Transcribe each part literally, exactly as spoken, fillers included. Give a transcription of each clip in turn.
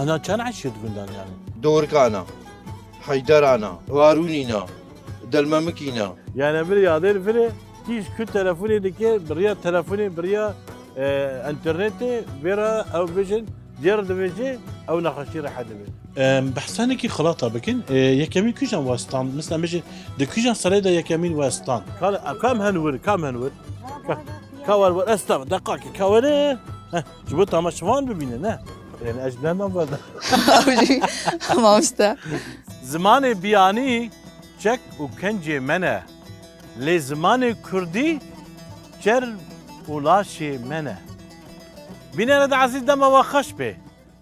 Ana çend eşîr di gundan yani? Dorikana, Heyderana, Harûnîna, Delmemikîna. Yani bir yadên vire kîş ku telefonê dike, bi riya telefonê, bi riya e, internetê, vêra ew bijin, cêr dibêje, ew nexweşî rehet dibe. Em, behsanekî xilata bikin. E, yekemîn kujan westan? Mesela bêje, di kujan serê de yekemîn westan? Ka, ka em hen wir, ka em hen wir. Ka, ka wer wir, esta, deqakê, ka were. Heh, ji bo tamaşevan bibîne, ne? Yani ez ne nam verda. Ew jî mamoste. Zimanê biyanî çek û kencê me ne. Lê zimanê kurdî çer û laşê me ne. Bînerê de ezîz, dema we xweş be.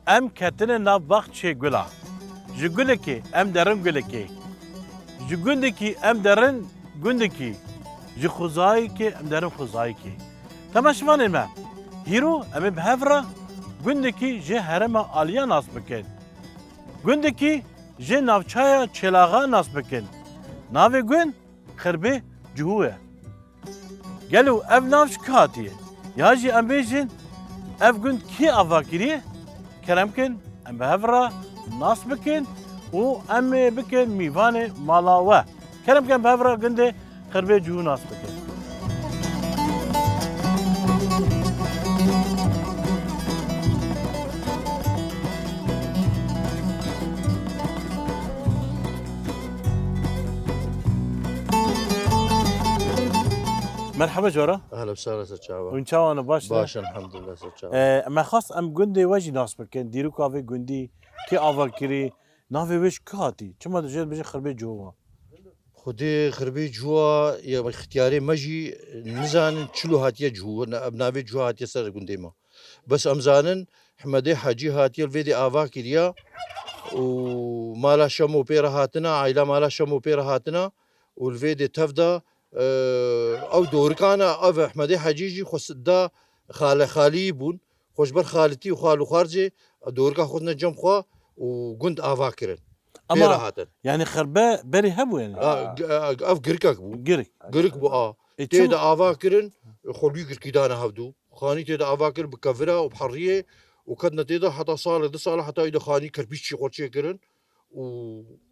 Em ketine nav baxçê gula. Ji gulekê em derin gulekê. Ji gundekî em derin gundekî. Ji xwezayekê em derin xwezayekê. Temaşevanên me, hîro em ê bi hev re gundekî ji herêma Aliya nas bikin. Gundekî ji navçeya Çêlaxa nas bikin. Navê gund Xirbê Cihû ye. Gelo ev nav ji kî hatiye? Ya jî em bêjin, ev gund kî ava kiriye? Kerem kin, em bi hev re nas bikin û em ê bikin mîvanê mala we. Kerem kin, em bi hev re gundê Xirbê Cihû nas bikin. Merhaba cara. Ehla sala ser çava. Hûn çawa ne, baş ne? Baş, elhamdulillah, ser çava. E, me xwest em gundê we jî nas bikin. Dîroka vê gundî kê ava kirî, navê wê ji kî hatî? Çima dibêjin, bêjin Xirbê Cihû? Xwedê Xirbê Cihû, ya ixtiyarê me jî nizanin çilo hatiye Cihû, na-, ev navê Cihû hatiye ser gundê me. Bes em zanin Hemedê Hecî hatiye li vê dê ava kiriya û mala Şemo pê re hatina, aîla mala Şemo pê re hatina û li vê dê tev de, e, ew dorikana, ev Hemedê Hecî jî xwe s-, da xale xalî bûn. Xwe ji ber xalitî û xal û xarcê dorika xwe ne cem xwe û gund ava kirin. Pê re Ama hatin. Yani Xirbe berê hebû yani. A, g-, a, ev girikek bû. Girik. Girik bû a. E, Tê çima de ava kirin, xwe lû girkî dane hevdû. Xanî tê de ava kir bi kevira û bi heriyê û ketine tê de heta salek, du sala heta îde xanî kerpîç çî xwe çêkirin û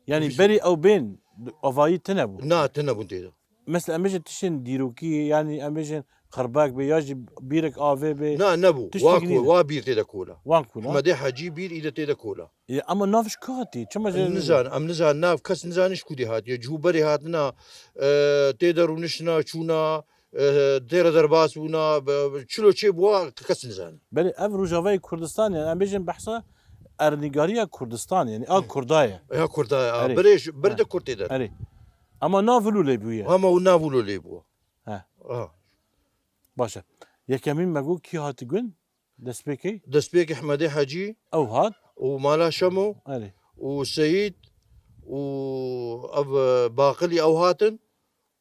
Yani û berî ew bên avayî tune bû. Na, tune bûn tê de. Mesela em bêjin tiştên dîrokî, yani em bêjin xirbek be ya jî bîrek avê be. Na, nebû. Tiştekî Wa ko-, nîne. Wa bîr tê de kola. Wan kola. Hemedê Hecî bîr î de tê de kola. E, ama nav ji ku hatî? Çima ji Em nizanin, em nizanin nav, kes nizanin ji ku dê hatiye. Cihû berê hatina, e, tê de rûniştina, çûna, e, tê re derbas bûna, be-, be-, çilo çê bûa, kes nizanin. Belê ev Rojavayê Kurdistan, yani em bêjin behsa ernîgariya Kurdistan, yani a Kurda ye. Ya Kurda ye, a. Erê. Berê ji, ber He. de Kurd tê de. Erê. Ama nav wilo lê bûye. Ama û nav wilo lê bû. He. Ha. Baş e. Yekemîn me got kî hatî gund? Destpêkê? Destpêkê Hemedê Hecî Ew hat? û Mala Şemo Erê. û Seyîd û ev, e, Baqilî ew hatin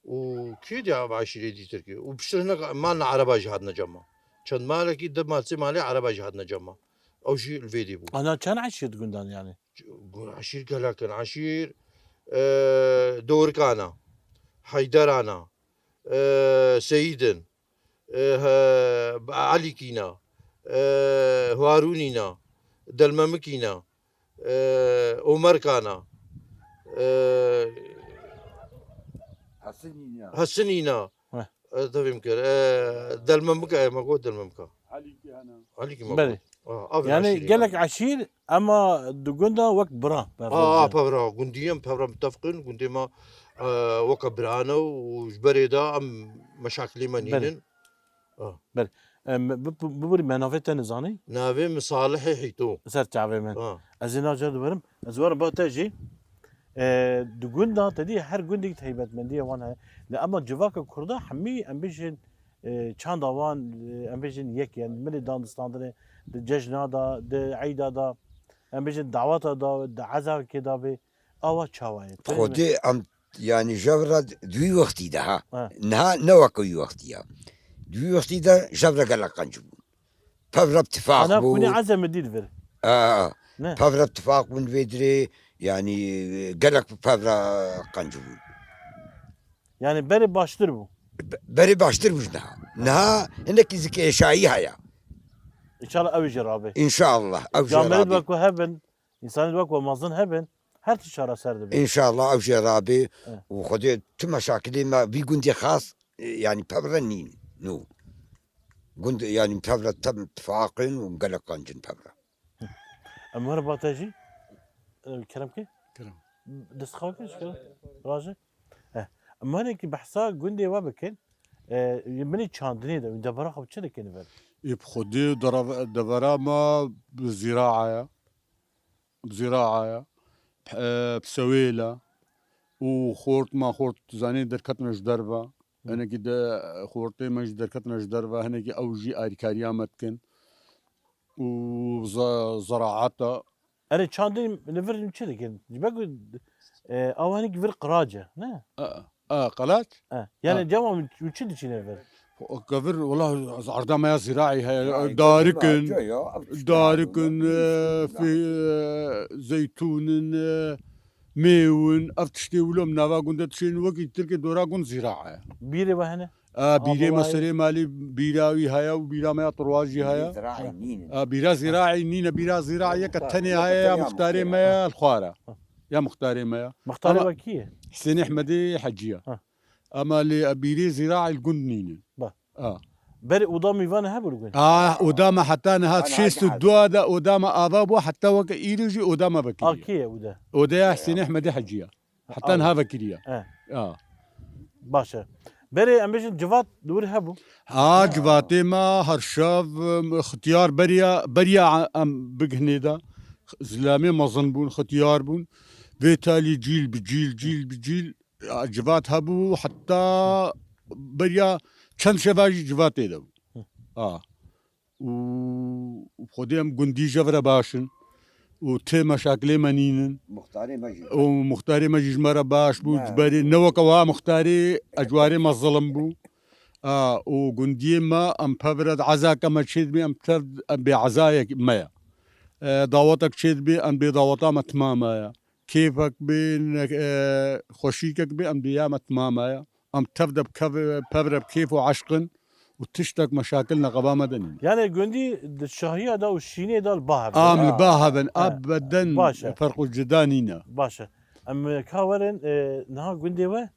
û kê diya ev eşîrê dîtir kê? Û piştir hinek malna Ereba jî hatine cema. Çend malekî, du mal, sê malê Ereba jî hatine cema. Ew jî li vê dê bû. Ana çend eşîr di gundan yani? Gu-, eşîr gelek in. Eşîr, e, Dorikana, Heyderana, e, Seyîdin, e, he, Elîkîna, e, Harûnîna, Delmemikîna, e, Omerkana, e, Hesinîna. Hesinîna. Heh. E, tevîm kir. E, Delmemika, e, me got Delmemika. Elîkî hene. Elîkî me Belê. got. Ah, ev Yani eşîrî gelek ne. eşîr, ema di gunda wek bira. Aa, pevra, gundiyê em pevra mitefqin, gundê me, e, weke birane û ji berê de em meşakilê me Belê. nînin. Ah. Belê. Em, bi-, bi-, bibirî me navê te nizanî? Navê min Salihê Hîto. Ser çavê min. Ah. Ez ê nacar diberim. Ez werim ba te jî. E, di gunda te dî her gundek taybetmendiya wan heye. Lê ema civaka Kurda hemî em bêjin, e, çanda wan, e, em bêjin yek, yani milê danistandinê, di cejna da, di eyda da, em bêjin dawata da, di ezakê da bê, awa çawa ye? Xwedê em, yani, jev re di wî wextî de ha. Ha. Niha ne weke wî wextî ya. Di wî wextî de jev re gelek qenc bûn. Pevre bi tifaq Ana bû. Kûnê Ezemê dî divir. Aa, Ne? Pevre bi tifaq bûn vê dirê, yani, gelek bi pevre qenc bûn. Yani berê baştir bû. Be-, berê baştir bû niha. Niha hinekî zikêşayî heye. Înşallah ew jî rabe. Înşallah ew jî rabî. Camêrê wek we hebin, însanê wek we mezin hebin, her tişt çareser dibe. Înşallah ew jî rabî. Û Xwedê tu meşakilê me vî gundê xas, e, yanî pevre nîn nû. Gund yanî pevre tem tifaqin û gelek qancin pevre. Em were bate jî, e, kerem ke? Kerem. Dest xakin şikere. Raje. Em were ki behsa gundê we bikin. E, min çandinê de, debara xwe çi dikin ver? Ê bi Xwedê dera-, devera me bi zîraa ye. Bi zîraa ye. P-, e, bi sewêl e. Û xort ma xort zanê derketine ji derve. Hinekî de xortê me jî derketine ji derve. Hinekî ew jî arîkariya me dikin. Û ze-, zeraata. Erê çandê li vir çi dikin? Ji ber ku, e, ew hinek vir qirac e, ne? A, a, qelaç? E, yani cema min çi diçîne vir? Kevir, wela arda me ya ziraî heye, darikin, darikin, e, fî-, e, zeytûnin, e, mêwin, ev tiştê wilo em nava gund de dişên wekî Tirkê dora gund zira ye. Bîrê we hene? A, bîrê me serê malî bîra wî heye û bîra me ya Turwa jî heye. Ziraî nîn in. A, bîra ziraî nîne, bîra ziraî yeke tenê heye ya muxtarê me ya li xwar e. Ya muxtarê me ya. Muxtarê we kî ye? Husên Ehmedê Hecî ye. Ha. Ema lê bîrê ziraî li gund nîne. Ba. A. Berê oda mîvan hebû li gund? A, oda me heta niha şêst û du de oda me ava bû, heta weke îro jî oda me vekiriye. A kê ye oda? Odeya Husên Ehmedê Hecî ye. Heta niha vekiriye. E. A. Baş e. Berê em bêjin civat li wir hebû? Ha, civatê me her şev, em, xitiyar beriya, beriya em bigihnê de. Zilamê mezin bûn, xitiyar bûn. Vê talî cîl bi cîl, cîl bi cîl, a, civat hebû, heta beriya çend şeva jî civatê de bû. Hı. A. û Xwedê em gundî ji vir re baş in û tê meşakilê me nînin. Muxtarê me jî. Û muxtarê me jî ji me re baş bû. Ne. Ji berê ne weke wiha muxtarê ecwarê me zilim bû. A, û gundiyê me em pevre di ezake me çêdibê, em tev em bê ezayek me ye. E, dawetek çêdibê, em bê daweta me timama ye. Kêfek bê, ne, e, xweşîkek bê, em bê ya me timama ye. Em tev de bi kev-, pevre bi kêf û eşq in û tiştek meşakil neqeba me de nîne. Yani gundî di şahiya de û şînê de li ba hev in. Am li ba hev in, ebeden ferq û cida nîne. Baş e. Em ka werin, e, niha gundê we,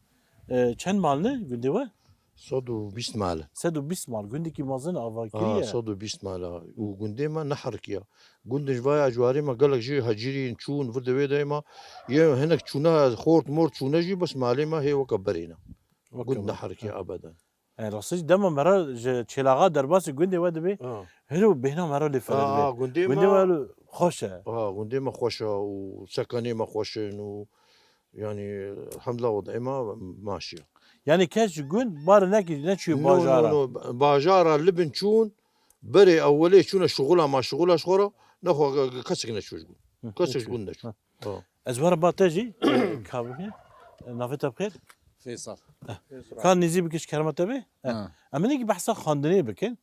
e, çend mal ne gundê we? Sed û bîst mal. Sed û bîst mal. Gundekî mezin ava kiriye. Ha, sed û bîst mal. Û gundê me neherikiya. Gundin ji vaya ciwarê me gelek jî hecirîn çûn vir de wê de ma. Yê hinek çûne xort mort çûne jî bes malê me hê weke berê ne. Gund neherikiye ebeden. E, rastî dema me re ji Çêlaxa derbasî gundê we dibê. Ha. Hero bêhna me re lê fere dibê. Gundê me xweş e. Ha, gundê me xweş e û sekenê me xweş in û yanî hemla wedê me maşiya. Yanî kes ji gund bar nekir, neçûye bajara. No, no, no. Bajara li bin çûn, berê ewwelê çûne şixula ma şixula ji xwe re, nexwe kesek neçû ji gund. Kesek ji gund neçû. Ha. Ez were ba te jî, ka bibê, navê te bi xêr? Fêsal. Ka nêzî bike ji kerema te bê? Ha. Em hinekî behsa xwendinê bikin.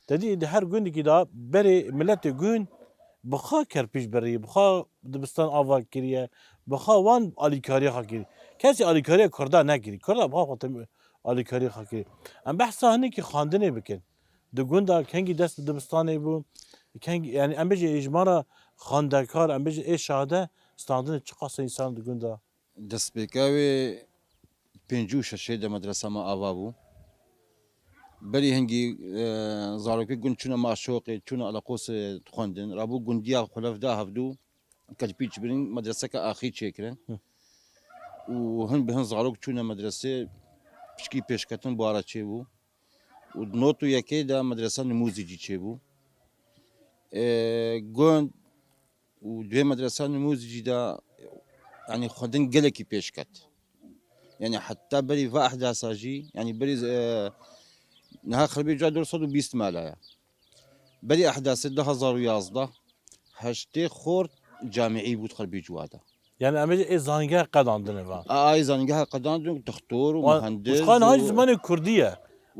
Te dî di her gundekî de berê miletê gund bi xwe kerpîç berî, bi xwe dibistan ava kiriye, bi xwe wan alîkariya xwe kirî. Kesî alîkariya Kurda nekirî. Kurda bi xwe xwe tem-, alîkariya xwe kirî. Em behsa hinekî xwendinê bikin. Di gunda kengî dest bi dibistanê bû, kengî, yani em bêjin ê ji me re xwendekar, em bêjin ê şade standinê çiqas e însan di gunda. Destpêka wê pêncî û şeşê de medresa me ava bû. Berî hingî, e, zarokê gund çûne Maşoqê, çûne Eleqosê dixwendin. Rabû gundiya Xulef da hevdû kerpîç birin, medreseke axî çêkirin. Hı. Û hin bi hin zarok çûne medresê, piçkî pêşketin bi ara çêbû. Û di not û yekê de medresa nimûzî cî çêbû. E, gund û di vê medresa nimûzî cî de, yanî xwendin gelekî pêş ket. Yanî heta berî va ehdasa jî, yanî berî, e, niha xerbê cû dor sed û bîst mala ye. Berî ehdasê du hezar û yazdeh, heştê xort camîî bû di xerbê cû de. Yani em ê zanîngeha qedandine va. A, ay zanîngeha qedandin, dixtor û muhendis. Û niha jî zimanê kurdî ye.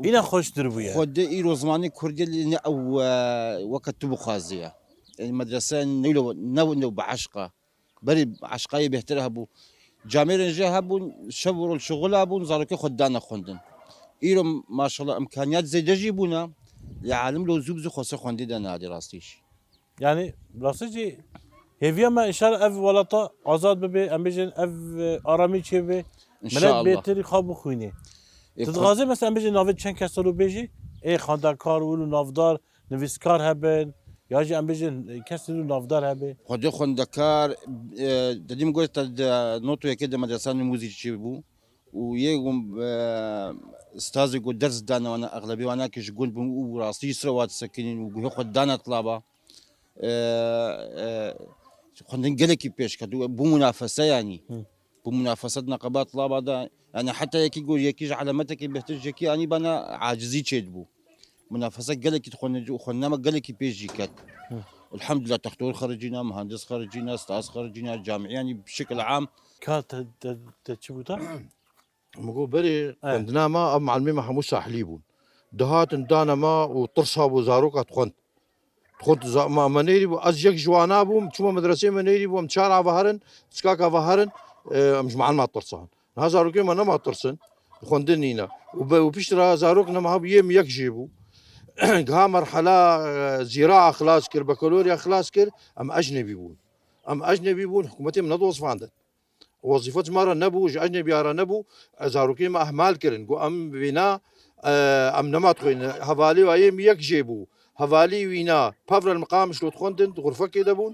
Îna xweştir bûye. Xwedê îro zimanê kurdî lê ne ew, e, weke tu bixwazî ye. Yani medrese ne wilo, ne, ne bi eşq e. Berî eşqayê bêhtir hebû. Camêrên jê hebûn, şev û roj şixula bûn, zarokê xwe dane xwendin. Îro maşallah îmkaniyat zêde jî bûne. Lê alim lo zû bi zû xwese xwendê de nadî rastî jî. Yani rastî jî hêviya me înşallah ev welata azad bibe, em bêjin ev, e, aramî çêbibe. Milet İnşallah. Bêtir xwe bixwîne. E, Tu xwe- dixwazî mesela em bêjin navê çend kes lo bêjî? Ê xwendekar û navdar, nivîskar hebin, ya jî em bêjin, e, kesê navdar hebe. Xwedê xwendekar, e, dedîm got te de noto yekê de medresa nimûzî çêbû. Û yê ku, e, stazê ku ders dane wana, exlebê wana ki ji gund bûn û rastî ji sira wa disekinîn û guhê xwe dane tilaba. E, e, xwendin gelekî pêş ket û bû munafese yanî. Hı. Bû munafese di neqeba tilaba de. Yani heta yekî ku yekî ji elemetekî bêhtir ji yekî anî bana acizî çêdibû. Munafese gelekî xwendin û xwendina me gelekî pêş jî ket. Hı. Elhamdulillah, textor xericîna, muhandis xericîna, staz xericîna, camî yanî bi şekil am. Ka te, te, te çi bû te? Min got berê Evet. xwendina me, ev mealimê me hemû sahilî bûn. Dihatin dane me û tirsa bû zaroka dixwend. Dixwend za-, ma me nêrî bû, ez yek ji wana bûm, çûme medresê me nêrî bû, em çar ava herin, çikaka ve herin, e, em ji mealima tirsan. Niha zarokê me nema tirsin, xwendin nîne. Û be, û piştre zarok nema hebû, yê min yek jê bû. Giha merhela, e, zîraa xilas kir, bekalorya xilas kir, em ecnebî bûn. Em ecnebî bûn, hikûmetê min nedozvandin. Wezîfe ji me re nebû, ji ecnebiya re nebû, e, zarokê me ehmal kirin. Got, "Em vêna, e, em nema dixwînin." Hevalê wa yê min yek jê bû. Hevalî wîna, pevre li miqam şlo dixwendin, di xurfekê de bûn.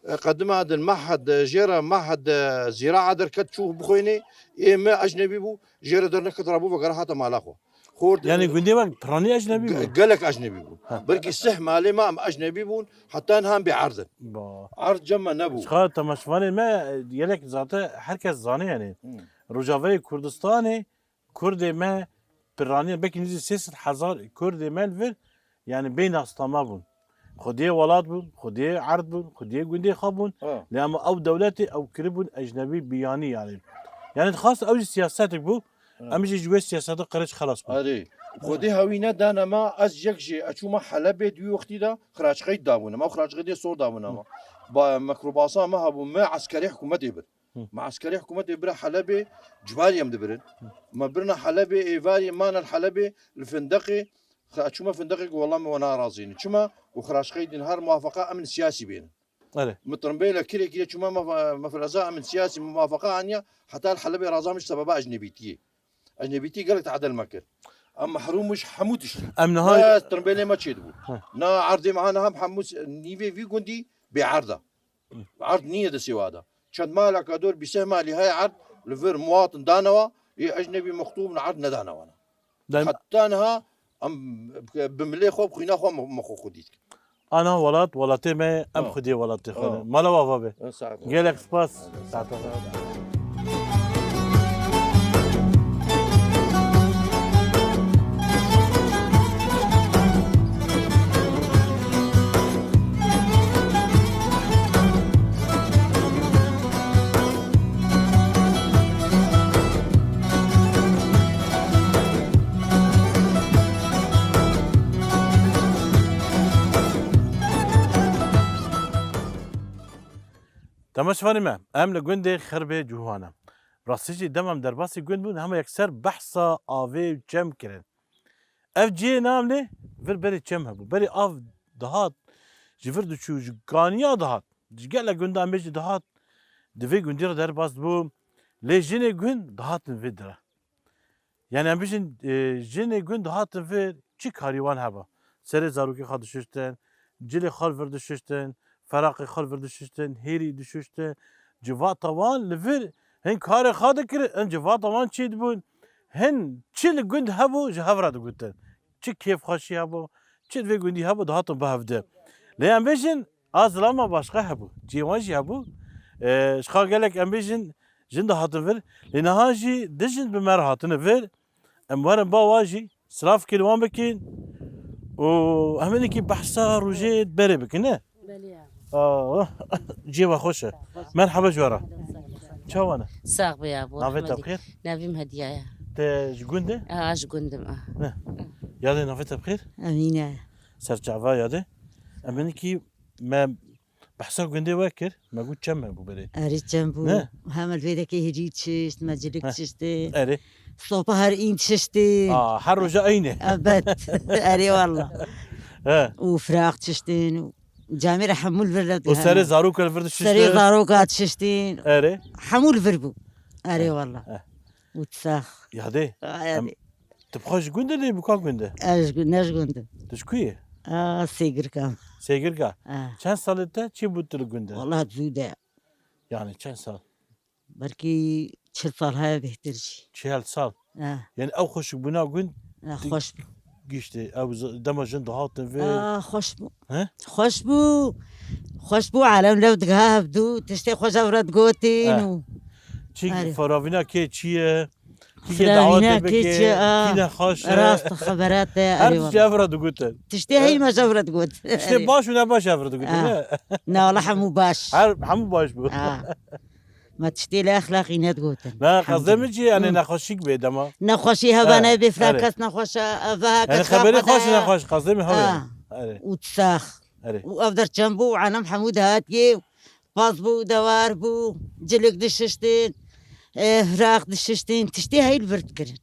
E, qedima din mehed, e, jê re mehed, e, zîraa derket çû bixwînê. Ê me ecnebî bû, jê re derneket rabû vegere hate mala xwe. Xort, Yani e, gundê we piranî ecnebî ge-, bû? Gelek ecnebî bûn. Ha. Belkî sih malê me em ecnebî bûn, heta niha em bê erd in. Ba. Erd cem me nebû. Çiqa temaşevanê me, e, gelek zate herkes zane yani. Hmm. Rojavayê Kurdistanê Kurdê me piranî, belkî nêzî sê sed hezar Kurdê me li vir, yani bê nasname bûn. Xwediyê welat bûn, xwediyê erd bûn, xwediyê gundê xwe bûn. Ha. Lê ama ew dewletê ew kiribûn ecnebî biyanî yani. Yani dixwast ew jî siyasetek bû. Ha. Em jî ji wê siyaseta qirêj xelas bûn. Erê. Xwedê hewî nedane me, ez yek jê, ez çûme Helebê di wî wextî de xiraçxeyt dabûne me, xiraçxeytê sor dabûne me. Hı. Ba, mikrobasa me hebû, me eskerê hikûmetê bir. Hı. Me eskerê hikûmetê bire Helebê, civarî em dibirin. Hı. Me birine Helebê, êvarî mane li Helebê, li Findeqê, xe-, çûme Findeqê ku wela me we narazînin. Çima? Û xiraçxeytên her muwafeqa em siyasî bênin. Erê. Min tirimbêle kirê kirê çûme me-, mefreza em siyasî muwafeqa aniya, heta li Helebê raza min ji sebeba ecnebîtiyê. Ecnebîtî gelek teedel me kir. Em mehrûm ji hemû tiştî. Em niha Ne tirimbêlê me çêdibû. Heh. Ne erdê me ha niha hemû s-, nîvê vî gundî bê erd e. Erd nîne destê wa de. Çend maleka dor bîseh malî heye erd li vir muwatin danewa, ê ecnebî mextûb li erd nedanewa ne. Dem- Heta niha em bi milê xwe, bi xwîna xwe me, me xwe xwedî dikin. Ana welat, welatê me, em Ha. xwediyê welatê xwe Ha. ne. Mala we ava be. Ha, saet. Gelek spas. Saet. Temaşevanê me, em li gundê Xirbê Cûhan e. Rastî jî dema em derbasî gund bûn, hema yekser behsa avê û çem kirin. Ev cihê navnê vir berê çem hebû. Berê av dihat, ji vir diçû, ji kaniya dihat. Ji gelek gundan bê jî dihat, di vê gundî re derbas dibû. Lê jinê gund dihatin vê dire. Yani em bijin, e, jinê gund dihatin vir çi karî wan heba. Serê zarokê xwe dişuştin, cilê xwe li vir dişuştin, feraqê xwe li vir dişuştin, hêrî dişuştin. Civata wan li vir hin karê xwe dikirin, hin civata wan çêdibûn. Hin çi li gund hebû ji hev re digotin. Çi kêfxweşî hebû, çi di vê gundî hebû dihatin bi hev de. Lê em bêjin, a zilama başqa hebû, cihê wan jî hebû. E, ji xwe gelek em bêjin, jin dihatin vir. Lê niha jî du jin bi me re hatine vir. Em werin ba wan jî silavkê li wan bikin û em hinekî behsa rojê berê bikin, ne? Belê ya. Aa, cihê we xweş e. Merhaba ji we re. Çawa ne? Sax be ya bo. Navê te bi xêr? Navê min Hediya ye. Te ji gund e? A, ji gund im, a. Ne. Yadê navê te bi xêr? Emîne. Serçava yadê. Em hinekî me behsa gundê we kir. Me got çem hebû berê. Erê çem bû. Ne? Hema li vê dekê hêrî çişt, me cilik Heh. çiştê. Erê. Sopa her în dişiştin. Aa, her roja aynı. Evet. Erê wallah. He. Û firaq dişiştin. Camêre hemû li vir de. Û serê zarok li vir dişiştin. Serê zaroka dişiştin. Erê. Hemû li vir bû. Erê wallah. He. Û sax. Yadê. Aa, yadê. Em, tu bi xwe ji gund e lê bi ka gund e? Ez ji gund, ne ji gund im. Tu ji ku yî? Aa, Sêgirka. Sêgirka. Aa. Çend salê te çi bû tu li gund e? Wallah zû de. Yani çend sal? Belkî çil sal heye bêhtir jî. Çil sal? Ha. Yani ew xweşikbûna gund Ha, xweş bû. Giştî. Ew z-, dema jin dihatin vê. Ha, xweş bû. He? Xweş bû. Xweş bû, alem lew digiha hevdû, tiştê xwe ji hev re digotin Ha. û Çi Erê. Firavîna kê çi ye? Kî Firavîna dawetê kê bike, çi ye? Kî nexweş e? Rast xebera te, Her erê tiştî wallah. Ev re digotin. Tiştê He? Heyî me ji hev re digot. Tiştê Erê. Baş û nebaş ev re digotin, Ha. Ne? Ne, wala hemû baş. Her, hemû baş bû. Ha. Me tiştê li exlaqî nedigotin. Na, qasdê min jî, yani, Hı. Nexweşîk bê dema. Nexweşî hebe Ha, nebe, filan erê. Kes nexweş e, eve Yani, kes xeberê xweş, nexweş, qasdê min hebe. Ha. Erê. Û sax. Erê. Û ev der çend bû, û alem hemû dihatiye, paz bû, dewar bû, cilik dişiştin, e, firaq dişiştin, tiştê heyî li vir dikirin.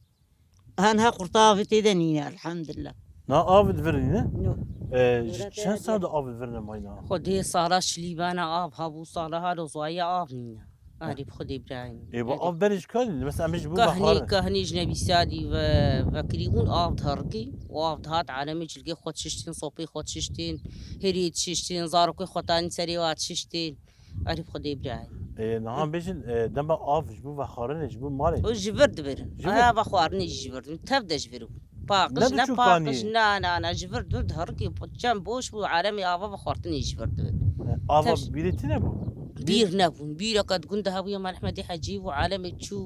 Hanha qurta avê tê de nîne, elhamdulillah. Na av di vir nîne? No. E, ji Ora çend te sal de av di vir nemayna? Xwedê sala şilîbana av hebû, sala halo zoya av nîne. Arî bi Xwedê birayî. Ê, bu Arî. Av berê ji ka nîne? Mesela em ji bu Kahnî, bexarin. Kahnî ji nebî sadî ve, vekirî hûn av diherikî û av dihat alemê cilgê xwe dişiştin, sopê xwe dişiştin, hêrê dişiştin, zarokê xwe tanî serê wa dişiştin. Arî bi Xwedê birayî. Ê, niha bêjin, e, dema av ji bo vexwarinê, ji bo malê. O ji vir dibirin. Ji vir? Aya vexwarinê jî ji vir dibirin. Tev de ji vir bû. Paqij, ne, ne paqij, kaniyê? Na, na, na, ji vir dur diherikî, çem boş bû, alemê ava vexwartinê ji vir dibin. E, ava Tev- bîrê tune bû? Bîr nebûn. Bîreke di gund de hebûye, Mel Ehmedê Hecî bû, alemê çû,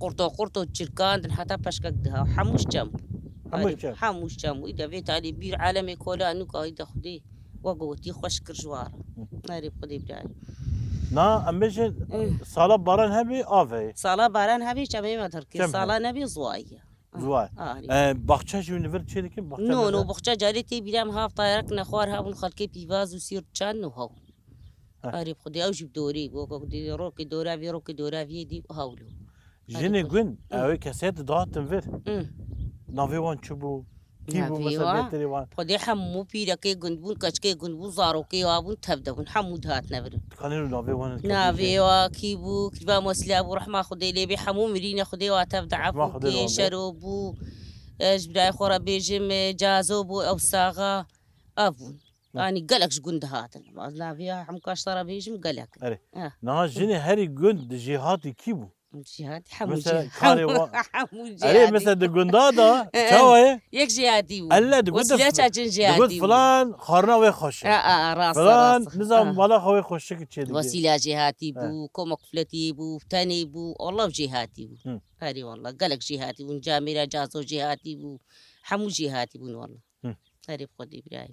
qurto qurto çirkandin, heta peşkek diha. Hemû ji çem bû. Hemû Arî, çem. Hemû ji çem bû. Îde vê talê bîr, alemê kola nûka, îde Xwedê. Wek gotî xweş kir ji wa re. Hı. Erê bi Xwedê birayê. Na, em bêjin, Eh. Sala baran hebî, av heye. Sala baran hebî, çemê me terkê. Çem Sala heye. Nebî, zuwayî ye. Zuway. Arê. E, baxçe jî hûn li vir çê dikin? Baxçe No, meze? No, baxçe carê tê bîra em hav tayarek nexwar hebûn, xelkê pîvaz û sîr çend û hew. Heh. Arê bi Xwedê, ew jî bi dorê bû. Wek gotî rokê dora vê, rokê dora vê dî hewlo. Jinê gund, ew ê kesayet dihatin vir. Hı. Navê wan çi bû? Kî bû, mesela bêtirê wan? Xwedê hemû pîrekê gund bûn, keçikê gund bûn, zarokê wa bûn, tev de bûn. Hemû dihatine vir. Dikanê navê wan? Navê wa kî bû? Kî va Mosla bû, rehma Xwedê lê bê, hemû mirîne, Xwedê wa tev de efû kê, şero bû. E, ji birayê xwe re bêjim, e, Cazo bû, ew saxa. Ev bûn. Hı. Yanî gelek ji gund dihatin. Ez navê ya hemû kaşta re bêjim gelek. Erê. Eh. Niha jinê herî gund di jêhatî kî bû? Jêhatî hemû Mesela jêhatî. Karê wa- Hemû Erê, jêhatî. Mesela di gunda da Eh, eh. Çawa ye? Yek jêhatî bû. Elle digot Wesîle çaçin jêhatî digot bû. Filan xarina wê xweş e. Eh, eh, rast, Filan rast. Nizam Eh. Mala xwe wê xweşik çê dike. Wesîle jêhatî bû, Eh. Koma kufletî bû, tenê bû, Allah jêhatî bû. Hı. Erê wallah, gelek jêhatî bûn, Camêra Cazo jêhatî bû. Hemû jêhatî bûn wallah. Hı. Erê bi Xwedê birayê.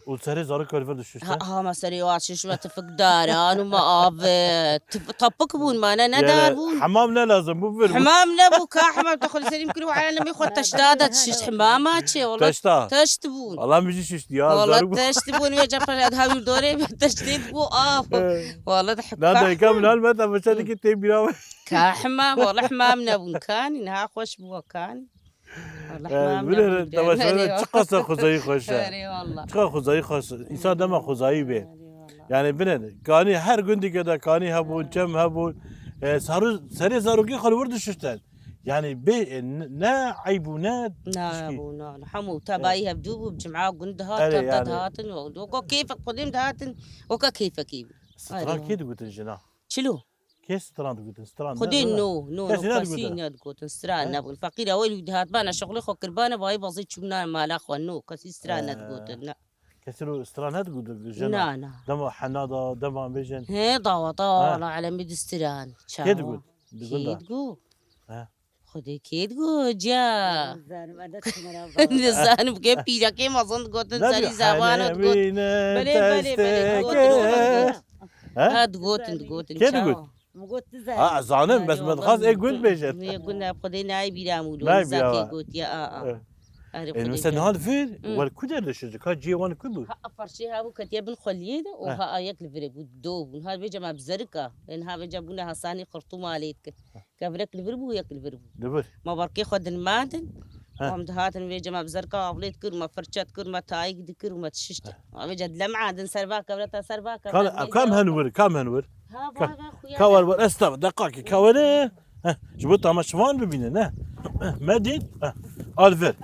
Û serê zarok li vir dişişte? Ha, ha, me serê wa şişme tifik daran û me av, e, tif-, tapik bûn, me ne, ne dar bûn. Hemam ne lazim bû, vir bû. Hemam ne bû, ka hemam te xwe li serî kir û eyalemê xwe teşta de dişişt hemama çê, wala Teşta. Teşt bûn. Wala min jî şişt ya, Wala zarok bû. Teşt bûn, wê cephe hewîr dorê, teştê bû av. Evet. Wala de Na heka. Dayika min hal me te meşe dikî tê bîra me. Ka hemam, wala hemam nebûn, kanî, niha xweş bû, kanî. Allah Eh, rahmet bile eylesin. Temaşe çi qasa xwezayî xweş e. Eyvallah. Çiqa xwezayî xweş. Însan dema xwezayî bê. Eyvallah. Yani bine, kanî her gundî de kanî hebûn, çem hebûn. Eh, saru-, serê zarokî xwe li wir dişiştin. Yani bê, eh, ne, ne eyb û ne Na tişkî. Bû, na, na. Hemû tebayî hevdû bû, cima gund dihat, Erê, tevde yani. Dihatin, weka keyfek xwedêm dihatin, weka keyfekî bû. Stran Erê. Kê digotin jina? Çilo? Kê stran digotin? Stran Xwedê ne, no, no, kesî no, kesî nedigotin. Nedigotin. Stran He? Nebûn. Feqîr ewil wî dihat bana şixulê xwe kirbana, vayî bazê çûbûna mala xwe, no, kesî stran He. Nedigotin, ne. Kesî ro stran nedigotin, jina. Na, na. Dema hena da, dema bêjin. He, dawa, dawa, He? Wala elemê di stran. Kê digot? Digot da. Kê digot? He. Xwedê kê digot, ciya? Nizanim, ez dest xwe mera Nizanim, kê pîrekê mezin digotin, Ne serî diyor? Zawan Hani digot. Emine Belê, belê, belê, digot, digot. He? Ha, digotin, digotin, Kê çawa? Digot? Min got, tu Ha, zanî. Zanim, bes Erê, min dixwaz ê gund bêjin. Nê gund ne, Xwedê nayê bîra mûlo, Nayê bîra Îsakê wa. Gotiye, a, a. Eh. Erê Ê, Xwedê mesela bira. Niha li vir, Hmm. wer ku derdişir, ka cihê wan ku bû? Ha, a parçeyê ha bû ketiye bin xweliyê de û Heh. ha a yek li virê bû, do bûn. Ha vêca me bi zerika, ên ha vêca bûne hasanî xirtûma lê dikir. Heh. Kevirek li vir bû, yek li vir bû. Li vir. Ma berkê xwe din madin, Heh. û em dihatin vêca me bi zerika avlê dikir, me firçe dikir, me tayik dikir û me dişiştin. Heh. Ma vêca dile me din ser va kevre ta ser va kevre. Ka, ka em hen wir, ka em hen wir. Ha, Ka, va, va, xuya ka wer da. Wer, esta, deqakê, ka wer, eh, ji bo tamaşevan bibîne, ne? Me dît, eh, al vir.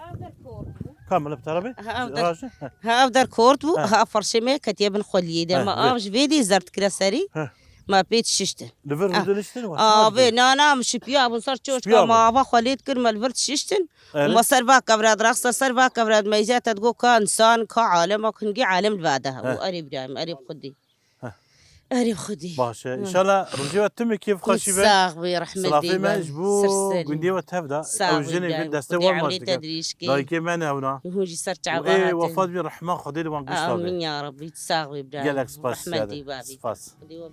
Ka me li bi tarafê? Ha, ev der, Rajin, eh. ha, ev der kort bû, Eh. ha, ferşê me ketiye bin xweliyê de. Eh, Ma vir. av ji vê dî zerd kire serî, Eh. ma pê dişiştin. Li vir Ah. rûdiniştin, wa, Ah, çawa vê, dibir? na, na, min şipiya bûn ser Şipiya çoçka, bûn. ma ava xweliyê dikir, me li vir dişiştin. Evet. Ma ser va kevra, diraqsa ser va kevra, meyze te digo ka insan, ka alem, ak hingî alem li vade ha. Eh. Erê birayim, erê xwedî. Heh. Erê Xwedê. Baş e. Hı. Înşallah rojê we timî kêfxweşî be. Sax bî, rehmet Silafê me bî, ji bo ser serî. gundê we tev da. Sax Ew bî, jinê birayim. vê destê Xwedê wan emrê te baş dike. dirêj ke. Dayikê me ne ewna. Hûn jî ser Û çava ê hatin. wefat bî, rehma Xwedê li wan giş da be. Amîn ya Rabbi. Sax bî, birayim. Gelek spas Rehmet ziyade. dî babî. Spas. Xwedê we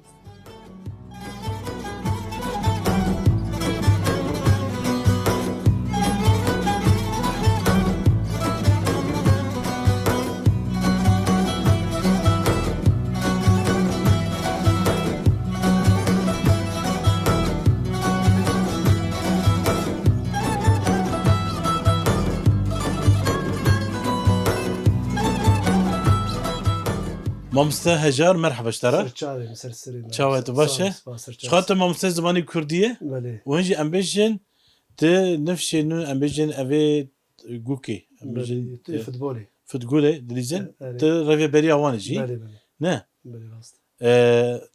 Mamoste Hejar, merheba ji te re. Ser çavê min, ser serê min. Çawa tu, baş e? Sağ ol, spas, ser çavê. Çiqa tu mamoste zimanê kurdî ye? Belê. Û hîn jî em bêjin, tu nifşê nû, em bêjin, evê gukê, em Belê, bêjin, tu e, futbolê. futbolê dilîzin, E, erê. tu rêveberiya wan jî. Belê, belê. Ne? Belê, rast. E,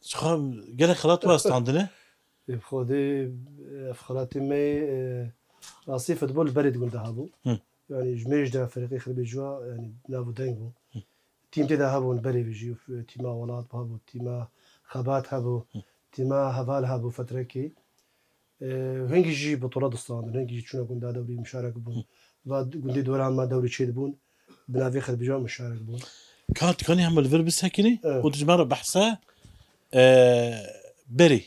çiqa gelek xelat we standine? Ê, bi Xwedê, ev xelatê me, e, rastî futbol berê di gund de hebû. Hı. Yani ji mêj de ferîqê xelbê ciwa, yani nav û deng bû. Hı. Tîm tê de hebûn berê vê jî, tîma welat hebû, tîma xebat hebû, Hı. tîma heval hebû fetrekê. E, hingî jî bitola distandin, hingî jî çûne gunda dewrî muşarek bûn. Hı. Va gundê dora me dewrî çê dibûn, bi navê xelbê ciwa muşarek bûn. Ka dikanî hema li vir bisekinî Evet. û tu ji me re behsa, e, berê.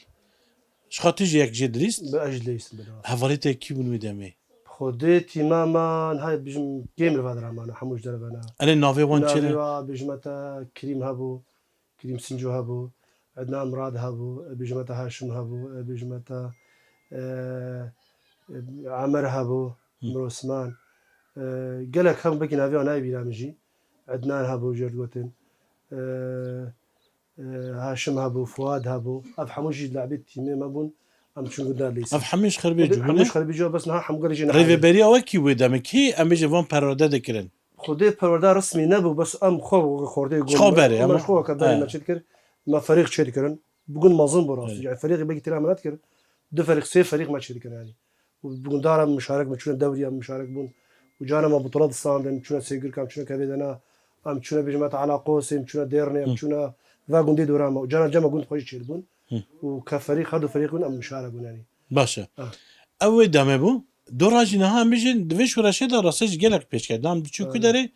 Ji xwe tu jî yek jê dilîst? Be, ez jî dilîstim, belê. Hevalê te kî bûn wê demê? Xwedê tîma me, niha bijim kêm li va dira mane, hemû ji derve ne. Erê navê wan çi ne? Navê wa bijime te Kirîm hebû, Kirîm Sinco hebû, Ednan Mirad hebû, bijime te Haşim hebû, bijime te, e, e, Emer hebû, Hı. Mir Osman. E, gelek hebû, belkî navê wan nayê bîra min jî. Ednan hebû, jê re digotin. E, Ee, Haşim hebû, Fuad hebû. Ev hemû jî labê tîmê me bûn. Em çûn gunda Leysa. Ev hemû ji xerbê Ev cû hemû bûne? ji xerbê cû, bes niha hemû gelê jê nehêlin. Rêveberiya we kî wê demê? Kî em bêjin van perwerde dikirin? Xwedê perwerde resmî nebû, bes em xwe xortê gon Çiqa me. berê, Em ama? xwe ke berê He. me çê dikir, me ferîq çê dikirin. Bi gund mezin bû rastî. He. Yani ferîqê belkî têra me nedikir. Du ferîq, sê ferîq me çê dikir yani. û bi gundara muşarek bûn, çûne dewrî em muşarek bûn. Û cara me butula distandin, çûne Sêgirka, em çûne Kevêdena, em çûne bêjime te Elaqosê, em çûne Dêrnê, em Hı. çûne va gundê dora me. Û cara cema gund xwe jî çêdibûn. Hı. Û ke ferîq, her du ferîq bûn, em muşarek bûn yani. Baş e. Ha. Ew wê demê bû. Dora jî niha em bêjin, di vê şoreşê de rastê jî gelek pêş ket. Dem diçû ku Evet. derê,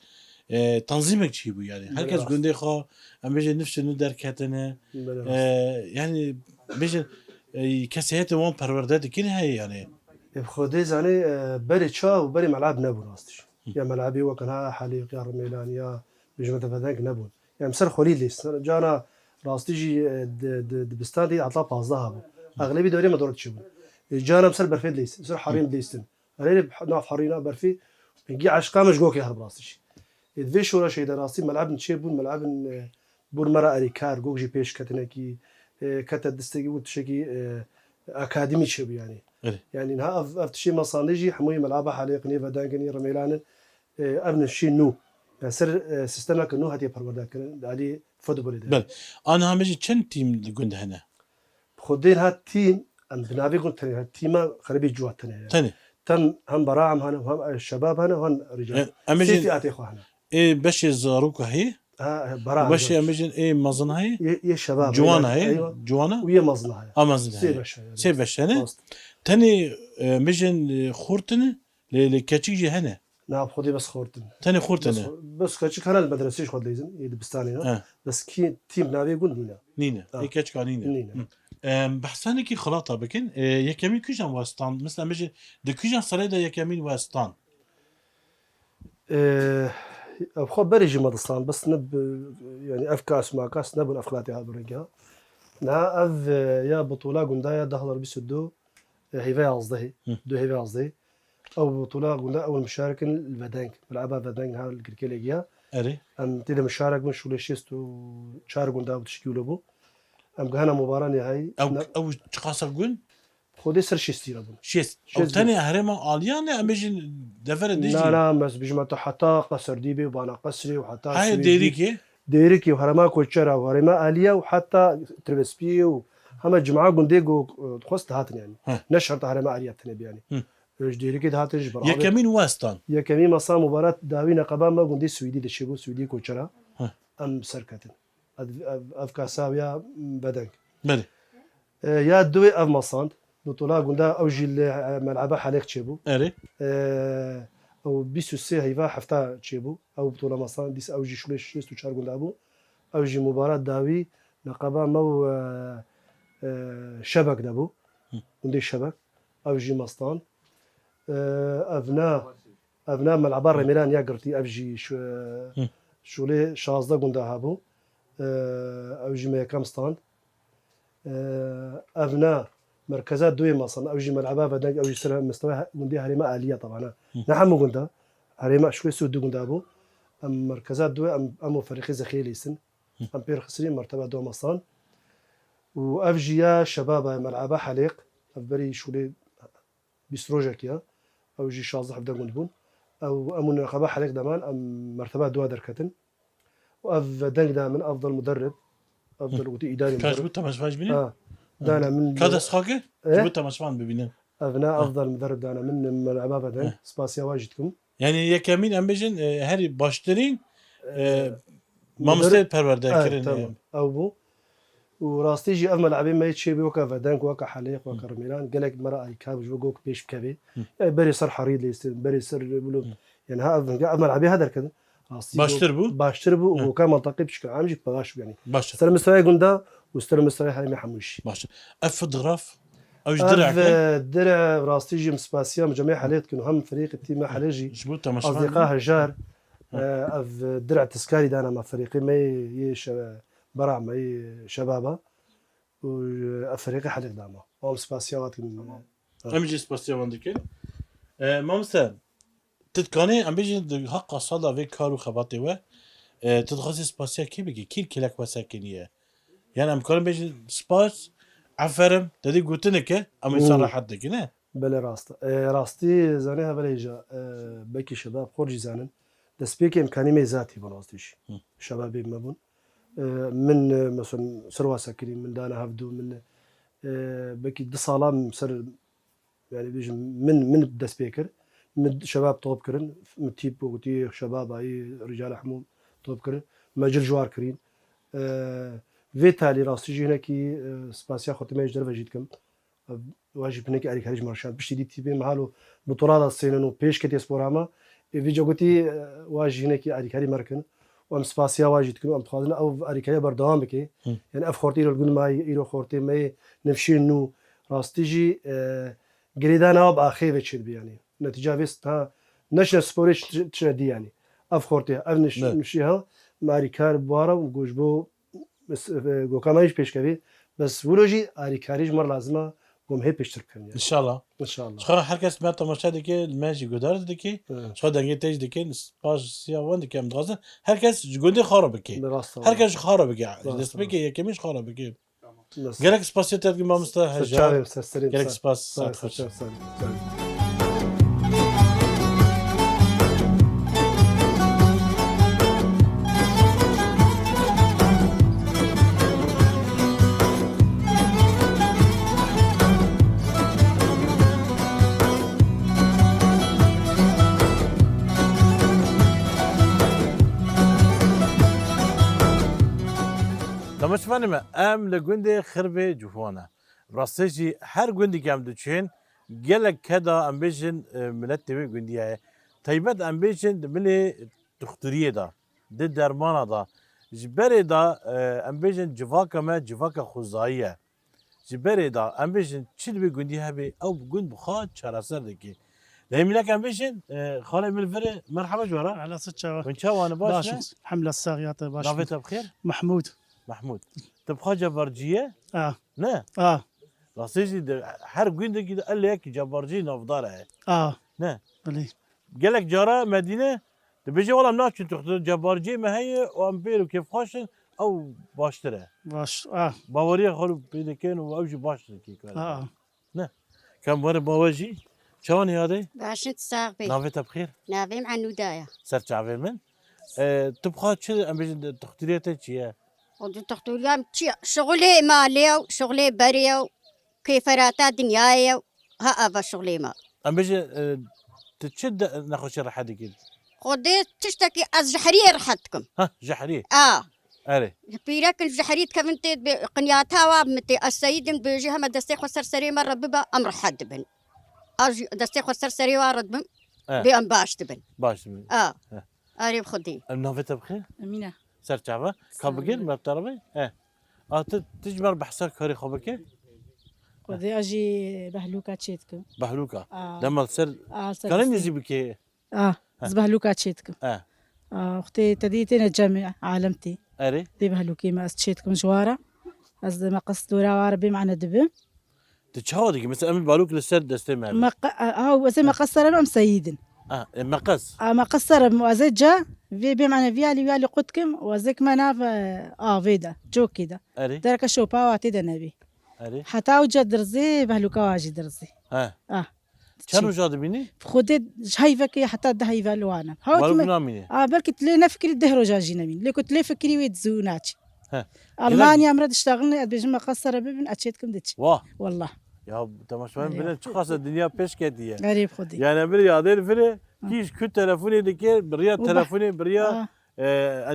e, tanzîmek çî bû yani. Her Belê kes rast. gundê xwe, em bêjin nifşê nû derketine. Belê E, rast. yani bêjin, e, kesayetê wan perwerde dikin heye yani. Ê, bi Xwedê zanê, e, berê çaw û berê melab nebûn rastî. Hı. Ya melabê wek niha Helîq ya Rimêlan ya bêjime te Vedeng nebûn. Ya em ser xwelî lêstin. Cana rastî jî, e, di, di, dibistan de heta pazdeh hebû. Hı. Exlebî dewrê me dor diçîbûn. E, cana em ser berfê dilêstin, ser herîn dilêstin. Erê, nav herîna berfî, hingî eşqa min ji gokê herb rastî jî. Ê, di vê şoreşê de rastî melebin çêbûn, melebin, e, bûn me re erêkar, gok jî pêş ketinekî, e, kete distekî û tiştekî, e, akademî çêbû yani. Evet. Yani niha ev, ev tişê me sandê jî hemûyê melaba Helêqinê, Vedengin, Rimêlanin, e, ev nifşî nû. Yani ser, e, sîstemeke nû hatiye perwerdekirin, di alî futbolê de. Bel, aniha me jî çend tîm li gund hene? Xwedê niha tîm, em bi navê gund tenê, tîma xeribê ciwa tenê heye. Tenê. Tem hem beraam hene, hem şebab hene, hem rical. E, em Sê bêjin, fîatê xwe hene. ê beşê zarok heye. Ha, he, beraam Beşê zarok. em bêjin ê mezin heye. Yê, yê şebab, Ciwan yê, heye. eywa. Ciwana? Û yê mezin heye. A mezin Sê heye. beş heye. Sê beş hene. Rast. Tenê, e, em bêjin, e, xortine, lê, lê keçik jî hene. Na, bi Xwedê bes xortin. Tenê xortin Bes, e? bes keçik hene li medresê ji xwe dileyzin, ê dibistanê ne. He. Bes kî tîm navê gund nîne. Nîne. Ha. Ê keçika nîne. Nîne. Hı. Em, behsanekî xilata bikin. E, yekemîn kujan westan? Mesela, em bêjin, di kujan serê de yekemîn westan? Ev xwe berê jî me distan, bes ne bi, yanî ev kas makas nebûn ev xilatê hat bi rêgiha. Niha ev, e, ya bitola gunda ya du hezar bîst û du, e, heyve yazdehê, Hı. du heyve yazdehê. Ew bitola gunda ew muşarekin li Vedeng, mileba Vedeng ha li Girkêlê giya. Erê. Em tê de muşarek bin şûlê şêst û çar gunda ew tişkî wilo bû. Em gihana Mubaranê hey. Ew, Ne- ew çiqasa gund? Xwedê ser şêstî re bûn. Şêst. Şêst Ew tenê herêma Aliyan e, em bêjin devere dê Na, jî. na, em ez bijima te heta Qeserdî bê û bana Qesrê û heta Hayê Swêdî. Dêrikê. Dêrikê û herêma Koçera û herêma Aliya û heta Tirbespiyê û heme cima gundê ku, e, dixwest dihatin yani. Heh. Ne şerta herêma Aliya tenê bê yani. Hı. Ji Dêrikê dihatin ji Birabe. Yekemîn westan. Yekemîn masa Mubarak dawî neqeba me gundê Swêdî de çêbû, Swêdî Koçera. Heh. Em serketin. Ev, ev, ev kasa ya Vedeng. Belê. E, ya duê ev masand. Bitola gunda ew jî li, e, mel'ebe Helêq çêbû. Erê. E, ew bîst û sê heyva hefta çêbû. Ew bitola masand, dîs ew jî şûlê şêst û çar gunda bû. Ew jî Mubarak dawî neqeba me û, e, e, Şebek de bû. Hı. Gundê Şebek. Ew jî mastan. E, ev ne, ev ne mel'eba Remêran ya girtî, ev jî şu, Hı. şûlê şazdeh gunda hebû. E, ew jî me yekem stand. E, ev ne merkeza duyê masan, ew jî mel'eba Vedeng, ew jî ser mistewa he-, gundê herêma Aliya tabana. Hı. Ne hemû gunda, herêma şûlê sî û du gunda bû. Em merkeza duyê, em, em û ferîqê zexiyê lîstin. Hı. Em pêr xisirîn merteba du masan. Û ev jî ya şebaba mel'eba Helêq, ev berî şûlê bîst rojek ya. Ew jî şazdeh hevdeh gund bûn. Ew, em û neqeba Helêq deman, em merteba dua derketin. Û ev deng da min, Afdal Muderrib, Afdal Hı. Wekî îdarî Ka ji muderrib. Bo temaşevan jî bînin? Ha. Hı. Dana min Ka dest xwe kir? Eh? Ji bo temaşevan bibînin. Ev ne Hı. Afdal Muderrib dana min, min merheba vedeng. Hı. Spasiya wa jî dikim. Yani yekemîn em bêjin, e, herî baştirîn, e, E, mamoste muderrib- perwerde Evet, kirin, tamam. e. Ew bû. Û rastî jî ev melebê me yê çêbî weke vedeng, weke Helêq, weke Hı. Rimêran, gelek me re alîkar bû ji bo gok pêş bikevê. Hı. Yani berê ser herî lêstin, berê ser wilo. Hı. Yani ha ev, ev melebê ha derketin. Rastî Baştir bû? Baştir bû û Hı. goka mantaqê pişka em jî pevaş bû yani. Baş e. Ser mistewaya gunda û ser mistewaya herêmê hemû jî. Baş e. Ev fotograf, ew ji Ev, direk e? e, dire rastî jî em spasiya em cemê Helê dikin û hem ferîqê tîmê Helê jî. Ji bo temaşevan Azîqa Hejar, Hı. e, ev dire tizkarî dana me ferîqê me yê şe-, bera me yê şebaba û, e, ev ferîqê Helê dama. Em spasiya wa dikin. Tamam. Ha. Em jî spasiya wan dikin. E, mamoste, Tu dikanî, em bêjin, di heqa sala vê kar û xebatê we, e, tu dixwazî spasiya kê bikî? Kî li kêlek we sekiniye? Yani em karin bêjin, spas, aferin, te dî gotinik e, em insan Hmm. rehet dikin, ne? Belê rast e. E, rastî zanê hevalê hêja, e, belkî şebab xwe jî zanin. Destpêkê imkanî me zatî bûn rastî jî. Hı. Şebabê me bûn. E, min, e, mesela, ser wa sekinî, min dane hevdû, min, e, belkî du sala min ser Yani bêjim, min, min dest pê kir. Min şebab top kirin. Min tîp û gotî şebaba yî, rîcala hemû top kirin. Me cil ji war kirîn. E, vê talî rastî jî hinekî, e, spasiya xwe timê ji derve jî dikim. E, wa jî hinekî alîkarî ji me re şand. Piştî dî tîpê me halo bi tola da sênin û pêş ketiye spora me. Ê vî cagotî, e, wa jî hinekî alîkarî me re kin. Û em spasiya wa jî dikin û em dixwazin ew alîkariya berdewam bike. Hı. Yani ev xortê îro li gund me, îro xortê me yê nifşên nû rastî jî, e, girêdana wa bi axê ve çêdibe yani. Netîca vê sta neşne sporê çi-, çi-, çine dî yani. Ev xortê, ev niş-, Ne. nifşê ha, me alîkar bi wa re û ji bo Bes, e, goka me jî pêşkevî. Bes wilo jî alîkarî ji me re lazim e, ku em hê pêştir bikin yani. İnşallah. İnşallah. Ji xwe re her kes me temaşe dike, me jî guhdar dike. Evet. Ji xwe dengê te jî dikin, spasiya wan dike, em dixwazin. Her kes ji gundê xwe re bike. Bi rast Her kes ji xwe re bike. Rast Destpêkê yekemîn ji xwe re bike. Bes. Gelek spasiya te dikim mamoste Hejar. Ser çavê, ser serê, Gelek sağ, spas, sağ, saet xweş. Ser çavê, sağ, sağ. Temaşevanê me, em li gundê Xirbê Ciwan e. Rastê jî her gundî em diçin, gelek keda em bêjin, e, miletê wê gundî heye. Taybet em bêjin di milê dixturiyê de, di dermana de, ji berê de, e, em bêjin civaka me civaka xwezayî ye. Ji berê de em bêjin çi li wê gundî hebe ew gund bi xwe çareser dike. Dehê mînak em bêjin, e, xalê min vir e, merheba ji we re. Ala siçe we. Hûn çawa ne, baş ne? Baş, elhamdulillah, saxiyat e, baş. Navê te bi xêr? Mahmûd. Mahmûd. Tu bi xwe cebarcî ye? A. Ne? A. Rastî jî de her gundekî de ellê yek cebarcî navdar e. A. Ne? Belê. Gelek cara Medîne dibêje, wela em naçin tu cebarciyê me heye û em pêr û kêfxweş in, ew baştir e. Baş, a. Baweriya xwe pê dikin û ew jî baştir kê kar. A. Ne. Kam were bawe jî. Çawa ne yadê? Baş in, sax bî. Navê te bi xêr? Navê min Enûda ye. Ser çavê min. E, tu bi xwe çi, em bêjin, textûriyê te çi ye? O du textûriya min çi ye? Şixulê malê ew, şixulê berê ew, kêferata dinyayê ew. Ha, ava şixulê me. Em bêjin, e, tu çi de-, nexweşî rehet dikî? Xwedê tiştekî ez ji heriyê rehet dikim. Ha, ji heriyê? A. Erê. Pîrekin ji herî dikevin tê, dibê qinyata wa min tê, ez seyîd im, dibêjî heme destê xwe ser serê me re bibe, em rehet dibin. A jî destê xwe ser serê wa re dibim, E. Bê em baş dibin. Baş dibin. A. E. Erê bi Xwedê. Em navê te bi xêr? Emîne. Ser çava. Ka bigir, me bi te re bê? E. A tu, tu ji me re behsa karê xwe bike? Xwedê a jî behlûka çê dikim. Behlûka. A. Dema li ser, a, ser kanê destê. Nêzî bike? A, ha. Ez behlûka çê dikim. A. A, wextê te dî têne cem alem tê. Erê. Dê behlûkê me ez çê dikim ji wara. Ez meqes dora wara bê mane dibim. Tu çawa dikî? Mesela em balûk li ser destê me. Meqe-, a, a, ez ê meqes serim em seyîdin. A, e, meqes. A, meqes serim, ez ê ca, vê bê mane viyalî, viyalî qut kim, ez ê kime nav, e, avê de, cokê de. Erê. Dereke şopa wa tê de nebî. Erê. Heta ew ca dirzê, behlûka wa jî dirzê. He. A. Çend roja dibînî? Xwedê ji heyvekê heta deh heyve li wan in. Hew Balok kim namîne? A, belkî tu lê nefikirî deh roja jî nemîn. Lê ku tu lê fikirî wê dizû naçî. He. Almanya em re diştaxilin, ez bêjim me qas sere bibin, ez çê dikim diçi. Wah. Wallah. Ya temaşevan bine çi xasa dinya pêş ketiye. Erê bi Xwedê. Yani em bire yadê li vire, kî ji ku telefonê dike, biriya telefonê, biriya, e,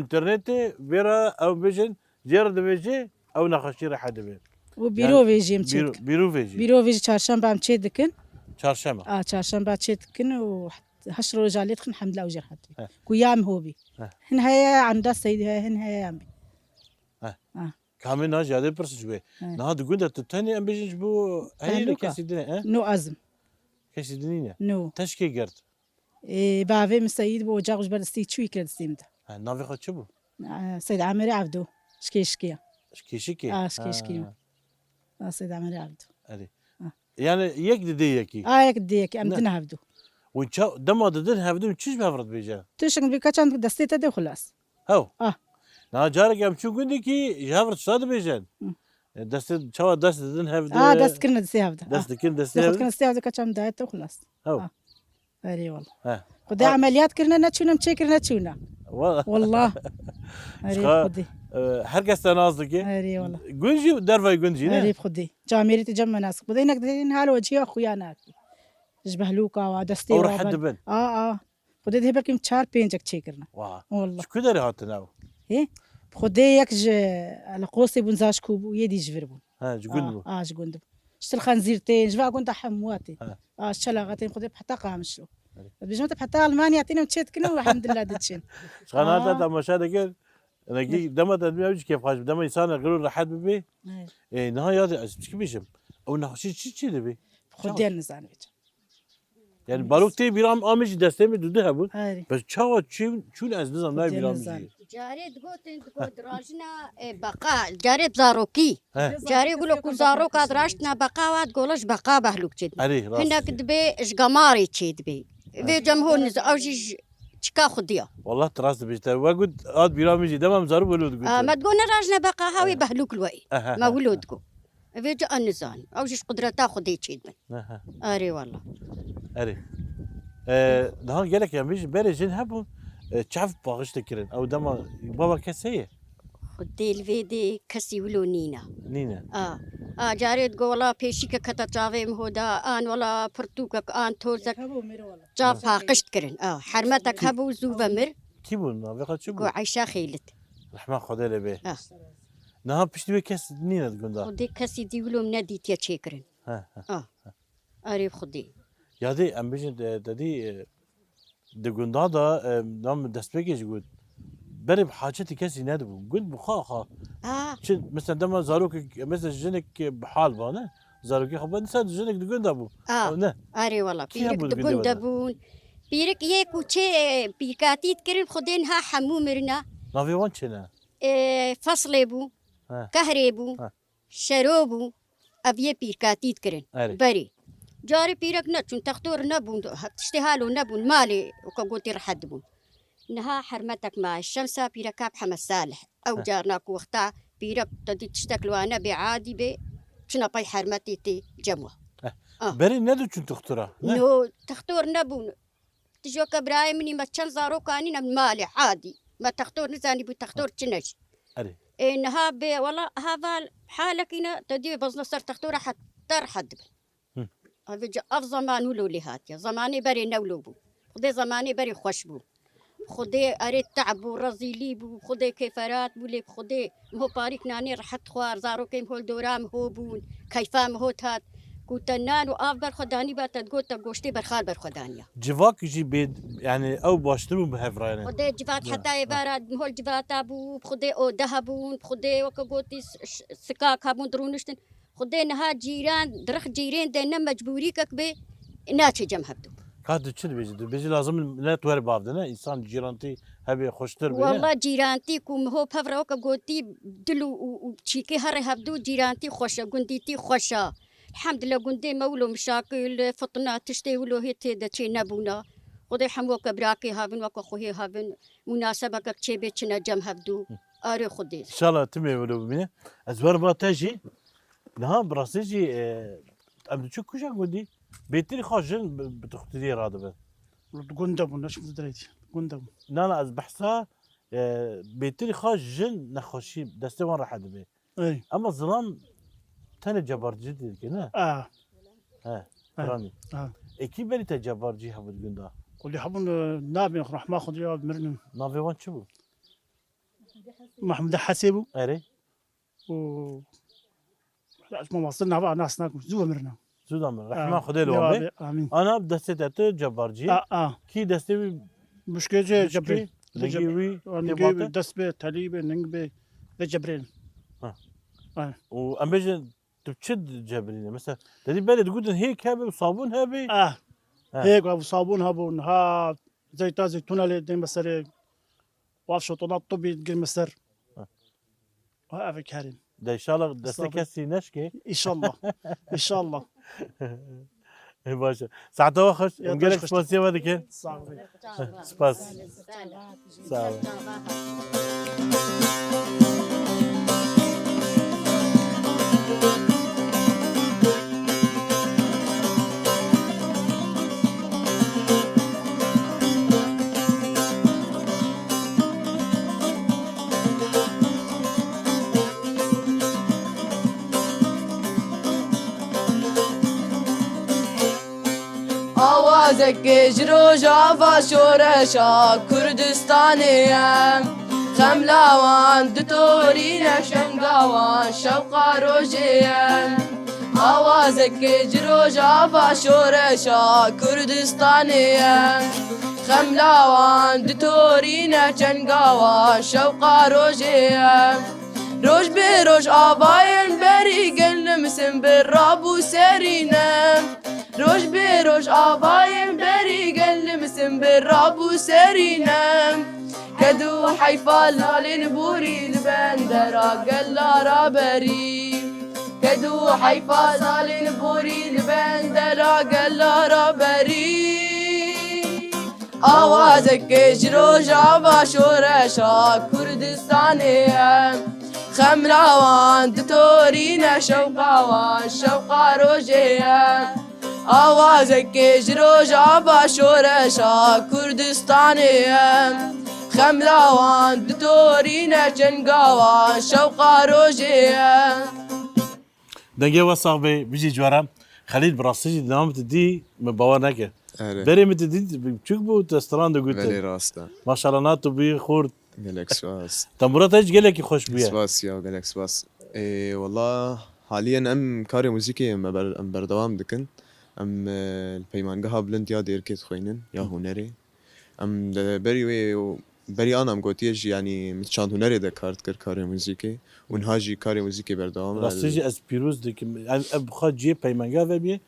internetê, vêra ew bêjin, jê re dibêje, ew nexweşî rehet dibe. Û bîrovê jî em çê dikin. Bîrovê jî. Bîrovê jî çarşemba em çê dikin. Çarşemba. A, çarşemba çê dikin û heşt roja lê dixin hemdila ew jê rehet dibe. He. Ku ya em hobî. He. Hin heye em da seyîd heye, hin heye em bî. He. A. Kamê na jî adê pirs ji wê. He. Niha di gund de tu tenê em bêjin ji bo heyî kesî din e, he? No azim. Kesî din nîne? No. Te ji kê girt? Ê, bavê min Seyîd bû, ocaq ji ber destê çûyî kir destê min de. Ha, navê xwe çi bû? Aa, Seyd Amerê Evdo. Ji Kêşikê ye. Ji Kêşikê? Aa, ji Kêşikê ye. Ha. Aa, Seyd Amerê Evdo. Erê. Ha. Yani yek didê yekî? Aa, yek didê yekî. Em din hevdu. Û ça-, dema didin hevdu çi ji hev re dibêje? Tişt bi keçan destê te de xulas. Hew. Ah. Na carek em çû gundekî ji hev re tişta dibêjin. Hı. E, destê, çawa dest didin hevdu? Aa, dest kirine destê hevdu. Dest dikin destê hevdu. Dest kirine destê hevdu keçan dayet te xulas. Hew. Ah. Erê wala. He. Xwedê emeliyat kirine neçûne, em çêkirine çûne. Wala. Wala. Erê Xwedê. E, her kes te nas dike. Erê wala. Gund jî, dervayê gund jî ne? Erê Xwedê. Camêrî te cem me nas. Xwedê nek dê hal weciya xuya nakî. Ji behlûka wa, destê wa. Ew rehet dibin. A, a. Xwedê dê belkî çar pêncek çêkirine. Wala. Ji ku derê hatin ew? Hê? Xwedê yek ji, li Qosê bûn, Zaşkû bû, yê dî ji vir bûn. Ha, ji gund bû. A, a, ji gund bû. Ji Til Xenzîr tên, ji va gunda hemû wa tên. Ha. A, ji Çelaxa tên, Xwedê bi heta Qamişlo. Erê. Ez bêjim te bi heta Almanya tên em çê dikin û elhamdulillah diçin. Ji xana te temaşe dikir. Nekî dema te dibî ew jî kêfxweş bi. Dema însan giro rehet bibê. Erê. Ê, niha ya ez çi bêjim? Ew nexweşî çi çi dibî? Xwedê nizanî bêjim. Yani balok tê bîra min, amê jî destê min dudu hebûn. Erê. Bes çawa çûn, çûn ez nizam nayê bîra min jî. Carê digotin, digot rajina, e, beqa, carê bi zarokî. He. Carê gulo ku zaroka diraştina beqa wa, digola ji beqa behlûk çêdibin. Erê, rast. Hinek dibê ji gemarê çêdibê. Vê cem hûn niz, ew jî ji çika xwediya. Wallah tu rast dibêjî te. We got, at bîra min jî, dema min zarok wilo digot. A, me digot ne rajine beqa, ha wê behlûk li we. Aha, me wilo digot. Vê ca nizan. Ew jî ji qudreta Xwedê çêdibin. Aha. Erê wala. Erê. E, daha gelek em bêjin berê jin hebûn, e, çav paqij dikirin. Ew dema bava kes heye? Xwedê li vê dê kesî wilo nîne. Nîne. A. A, carê digo wala pêşîkek heta çavê min hoda, an wala pirtûkek, an tozek. Hebû mir wala. Çav paqij dikirin. A, hermetek hebû zû ve mir. Kî bû? Navê xwe çi bû? Ku Eyşa Xêlit. Rehma Xwedê lê bê. A. Niha piştî wê kes nîne di gunda. Xwedê kesî dî wilo min nedîtiye çêkirin. He, he. A. Erê bi Xwedê. Yadê, em bêjin, e, te dî, e, di gunda de, e, nam destpêkê jî got. Berê bi haçetî kesî nedibû. Gund bi xwe xwe. A. Çi, mesela dema zarokek, mesela jinek bi hal ba, ne? Zarokê xwe ben dîsa jinek di gund de bû. A, Ew ne? Erê wela, Kî pîrik hebû di di gund de gundê we de? Bûn. Pîrik yê ku çê pîrkatî dikirin, Xwedê niha hemû mirine. Navê wan çi ne? Ê, Feslê bû, He. Kehrê bû, He. Şero bû, ev yê pîrkatî dikirin. Erê. Berê. Carê pîrek neçûn, textor nebûn, tiştê halo nebûn, malê weke gotî rehet dibûn. Niha hermetek maye, şemsa pîreka bi Hemed Salih. Ew Heh. carna ku wexta pîrek te dî tiştek li wan nebê, adî bê, çina pey hermetê tê cem we. Heh. Ah. Berê nediçûn textora, ne? No, textor nebûn. Tijoka birayê min î me çend zarokanî ne malê, adî. Me textor nizanî bû textor çi ne jî. Erê. Ê, niha bê, wela, heval halekî ne, te dî bezna ser textora heta rehet dibe. Hı. Ev ca, ev zeman wilo lê hatiye. Zemanê berê ne wilo bû. Xwedê zemanê berê xweş bû. Xwedê erê te'b bû, rezîlî bû, Xwedê kêferat bû, lê Xwedê miho parîk nanê rehet xwar, zarokê miho li dora miho bûn, keyfa miho hat. Ku te nan û av ber xwe danî ba, te digot te goştê berxal ber xwe daniya. Civak jî bê, yani ew baştir bû bi hev re ne. Xwedê civat Ya. heta êvara miho li civata bû, Xwedê ode hebûn, Xwedê weke gotî s-, ş-, sikak hebûn dirûniştin. Xwedê niha cîran, di rix cîrên de ne mecbûrîkek bê, naçê cem hevdû. Ka tu çi dibêjî? Tu dibêjî lazim e milet were bav de, ne? Însan cîrantî hebê xweştir bê, ne? Walla cîrantî ku miho pevre weke gotî dil û, û, û çîkê herê hevdû, cîrantî xweş e, gundîtî xweş e. Elhamdulillah gundê me wilo mişakil, fitna, tiştê wilo hê tê de çê nebûna. Xwedê hemû weke birakê havin, weke xwehê havin, munasebekek çêbê çine cem hevdû. Hı. Arê Xwedê. Înşallah timê wilo bimîne. Ez wer ba te jî. Niha bi rastî jî, e, em diçin kuja gundî, bêtirî xwe jin bi, bi dixtiriyê radibe. Li gund de bûn, neçûn dirêj. Gund de bûn. Na, na, ez behsa, e, bêtirî xwe jin nexweşî, destê wan rehet dibe. Ey. Ema zilam tenê cebarcî dike, ne? A. He, He. piranî. Ha. Ê kî berî te cebarcî hebû di gunda? Kulî hebûn, e, nabên rehma Xwedê ya mirinin. Navê wan çi bû? Mehmûdê Hesê bû. Erê. û Mama Sir nava nas nakim. Zû mirina. Zû da min. Rehma Xwedê li wan be. Amîn. Ana bi destê te tu cebarcî. A, a. Kî destê wî Bişkê cê bişkî, cebrê. Lingê wî, Lingê wî dest bê, telî bê, ning bê. Ve cebrên. Ha. Ha. Û em bêjin tu çi cebrîne? Mesela, dedî belê digotin hêk hebe û sabûn hebe. Ah. Ha. Hêk û sabûn hebûn. Ha, zeyta zeytûna lê dên be serê. Waf şotona tubî girme ser. Ha. Ha, ev kerîm. De inşallah destê kesî neşkê. İnşallah. İnşallah. Ê baş e. Saeta we xweş. Ya, em gelek spasiya we dikin. Sağ olun. Spas. Sağ olun. Awazekê ji rojava şoreşa Kurdistanê ye. Xemla wan ditorîne, şenga wan şewqa rojê ye. Awazekê ji rojava şoreşa Kurdistanê ye. Xemla wan ditorîne, çenga wan şewqa rojê ye. Roj bi roj avayên berî gel li misin bi rabû serî ne. Roj bi roj avayên berî gel li misin bi rabû serî ne. Ked û heyfa zalên borî li bendera gela raberî. Ked û heyfa zalên borî li bendera gela raberî. Awazekê ji rojava şoreşa Kurdistanê ye. Xemla wan ditorîne, şewqa wan şewqa rojê ye. Awazekê ji rojava şoreşa Kurdistanê ye. Xemla wan ditorîne, çenga wan şewqa rojê ye. Dengê we sax be, bijî cwara. Xelîl, bi rastî jî dema min tu dî, min bawer nekir. Erê. Berê min tu dî, çûk bû, tu stran digotin. Belê, rast e. Maşallah, na tu bûyî xurt. Gelek spas. Tembûra te jî gelekî xweş bûye. Spas ya, gelek spas. Ê, wela, haliyen em karê muzîkê me ber-, em berdewam dikin. Em, e, li Peymangeha Bilind ya Dêrikê dixwînin, ya hunerê. Em li berî wê Berî ana em gotiye jî, yanî min çand hunerê de kar dikir, karê muzîkê. Û niha jî karê muzîkê berdewam e. Rastî jî ez pîroz dikim. Ev, ev bi xwe cihê peymenga ve bûye.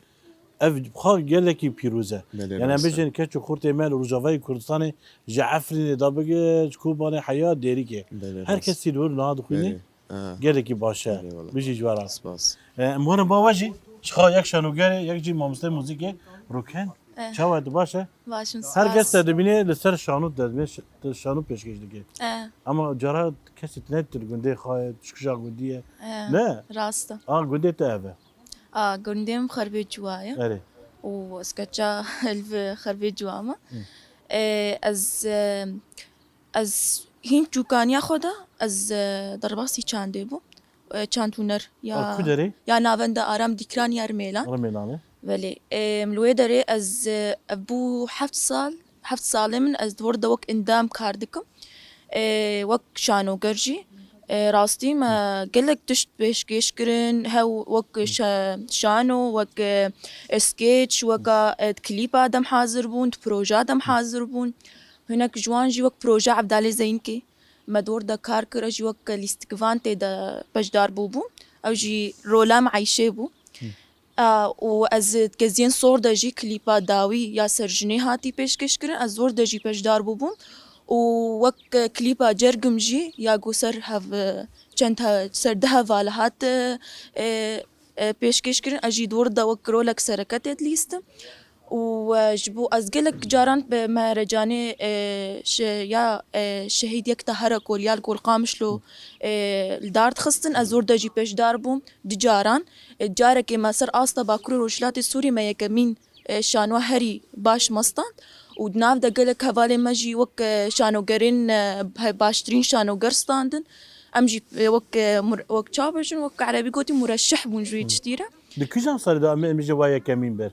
Ev bi xwe gelekî pîroz e. Belê, Yani em rast e. bêjin keç û xortê me li Rojavayê Kurdistanê ji Efrînê da bigire, ji Kobanê heya Dêrikê. Belê, Her rast. kes tî li wir niha dixwînî. Belê. Ha. Gelekî baş e. Belê, wala. Bijî ji we re. Spas. E, em werin ba we jî. Ji xwe yek şanogerê, yek jî mamosteyê muzîkê, Rûken. Eh. Çawa tu baş e? Başim Her kes spas. te dibîne li ser şano te dibîne ş- tu şano pêşkêş dike. Eh, Ama cara kesî tu ne tu li gundê xwe ye, tu ji kîja gundî ye. eh, Ne? Rast e. A gundê te ev e. A, gundê min Xerbê Cuwa ye. Erê. Û ez keça li Xerbê Cuwa me. E, ez, e, ez hîn çûkaniya xwe de ez, e, derbasî çandê bûm. E, çand huner ya, A ku derê? Ya Navenda Aram Dîkran ya Rmêlan. Rmêlan e. Belê. Em, li wê derê ez, e, ev bû heft sal, heft salê min ez di wir de wek endam kar dikim. E, wek şanoger jî. E, rastî me gelek tişt pêşkêş kirin, hew wek şa-, şano, wek, e, skeç, weka, e, klîpa dem hazir bûn, di proja dem hazir bûn. Hinek ji wan jî wek proja Evdalê Zeynkê me di wir de kar kir, ez jî wek lîstikvan tê de beşdar bûbûm. Ew jî rola me Eyşê bû. A, û ez di keziyên sor de jî klîpa dawî ya ser jinê hatî pêşkêş kirin. Ez wir de jî beşdar bûbûm. Û wek, e, klîpa Cergim jî ya ku ser hev, e, çend he-, ser du heval hat, e, e, e, pêşkêş kirin. Ez jî di wir de wek rolek sereke tê dilîstim. Û, e, ji bo ez gelek caran bi mehrecanê, e, şe-, ya, e, şehîd Yekta Herekol ya li Kol Qamişlo, e, li dar dixistin. Ez wir de jî beşdar bûm du caran. E, carekê me ser asta Bakurê Rojhilatê Sûrî me yekemîn, e, şanoa herî baş me stand. Û di nav de gelek hevalên me jî wek, e, şanogerên, e, he-, baştirîn şanoger standin. Em jî, e, wek, e, mur-, wek çawa bêjin, wek erebî gotî mureşeh bûn ji wî tiştî re. Di kîjan salê de em, em jî wa yekemîn ber?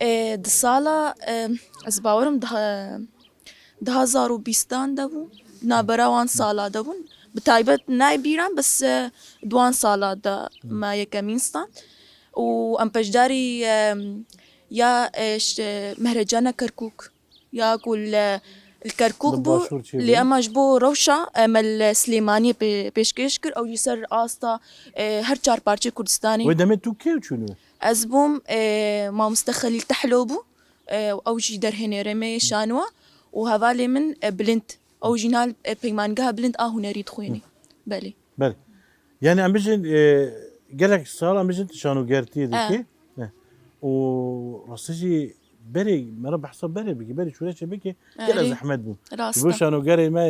E, di sala, e, ez bawerim daha, du hazar û bîstan de bû. Navbera wan sala de bûn. Bi taybet nayê bîran, bes, e, di wan sala de me yekemîn stand. Û em beşdarî, e, ya, e, ş-, Mehrecana Kerkûk, ya ku li, li Kerkûk bû, lê ema ji bo rewşa, e, me li Silêmaniyê pê-, pêşkêş kir, ew jî ser asta, e, her çar parçeyê Kurdistanê. Wê demê tu kê çûnî? Ez bûm, e, mamoste Xelîl Tehlo bû. E, ew jî derhênêrê me yê şanoa û hevalê min, e, Bilind. Ew jî nal, e, peymangeha Bilind a hunerî dixwînî. Belê. Belê. Yani em bijin, e, gelek sal em bijin tu şanogertiyê dikî. E. E. Û rastî jî berê, me re behsa berê bikî, berê şûreçê bikî, gelek zehmet bû. Rast e. Ji bo şanogerê me,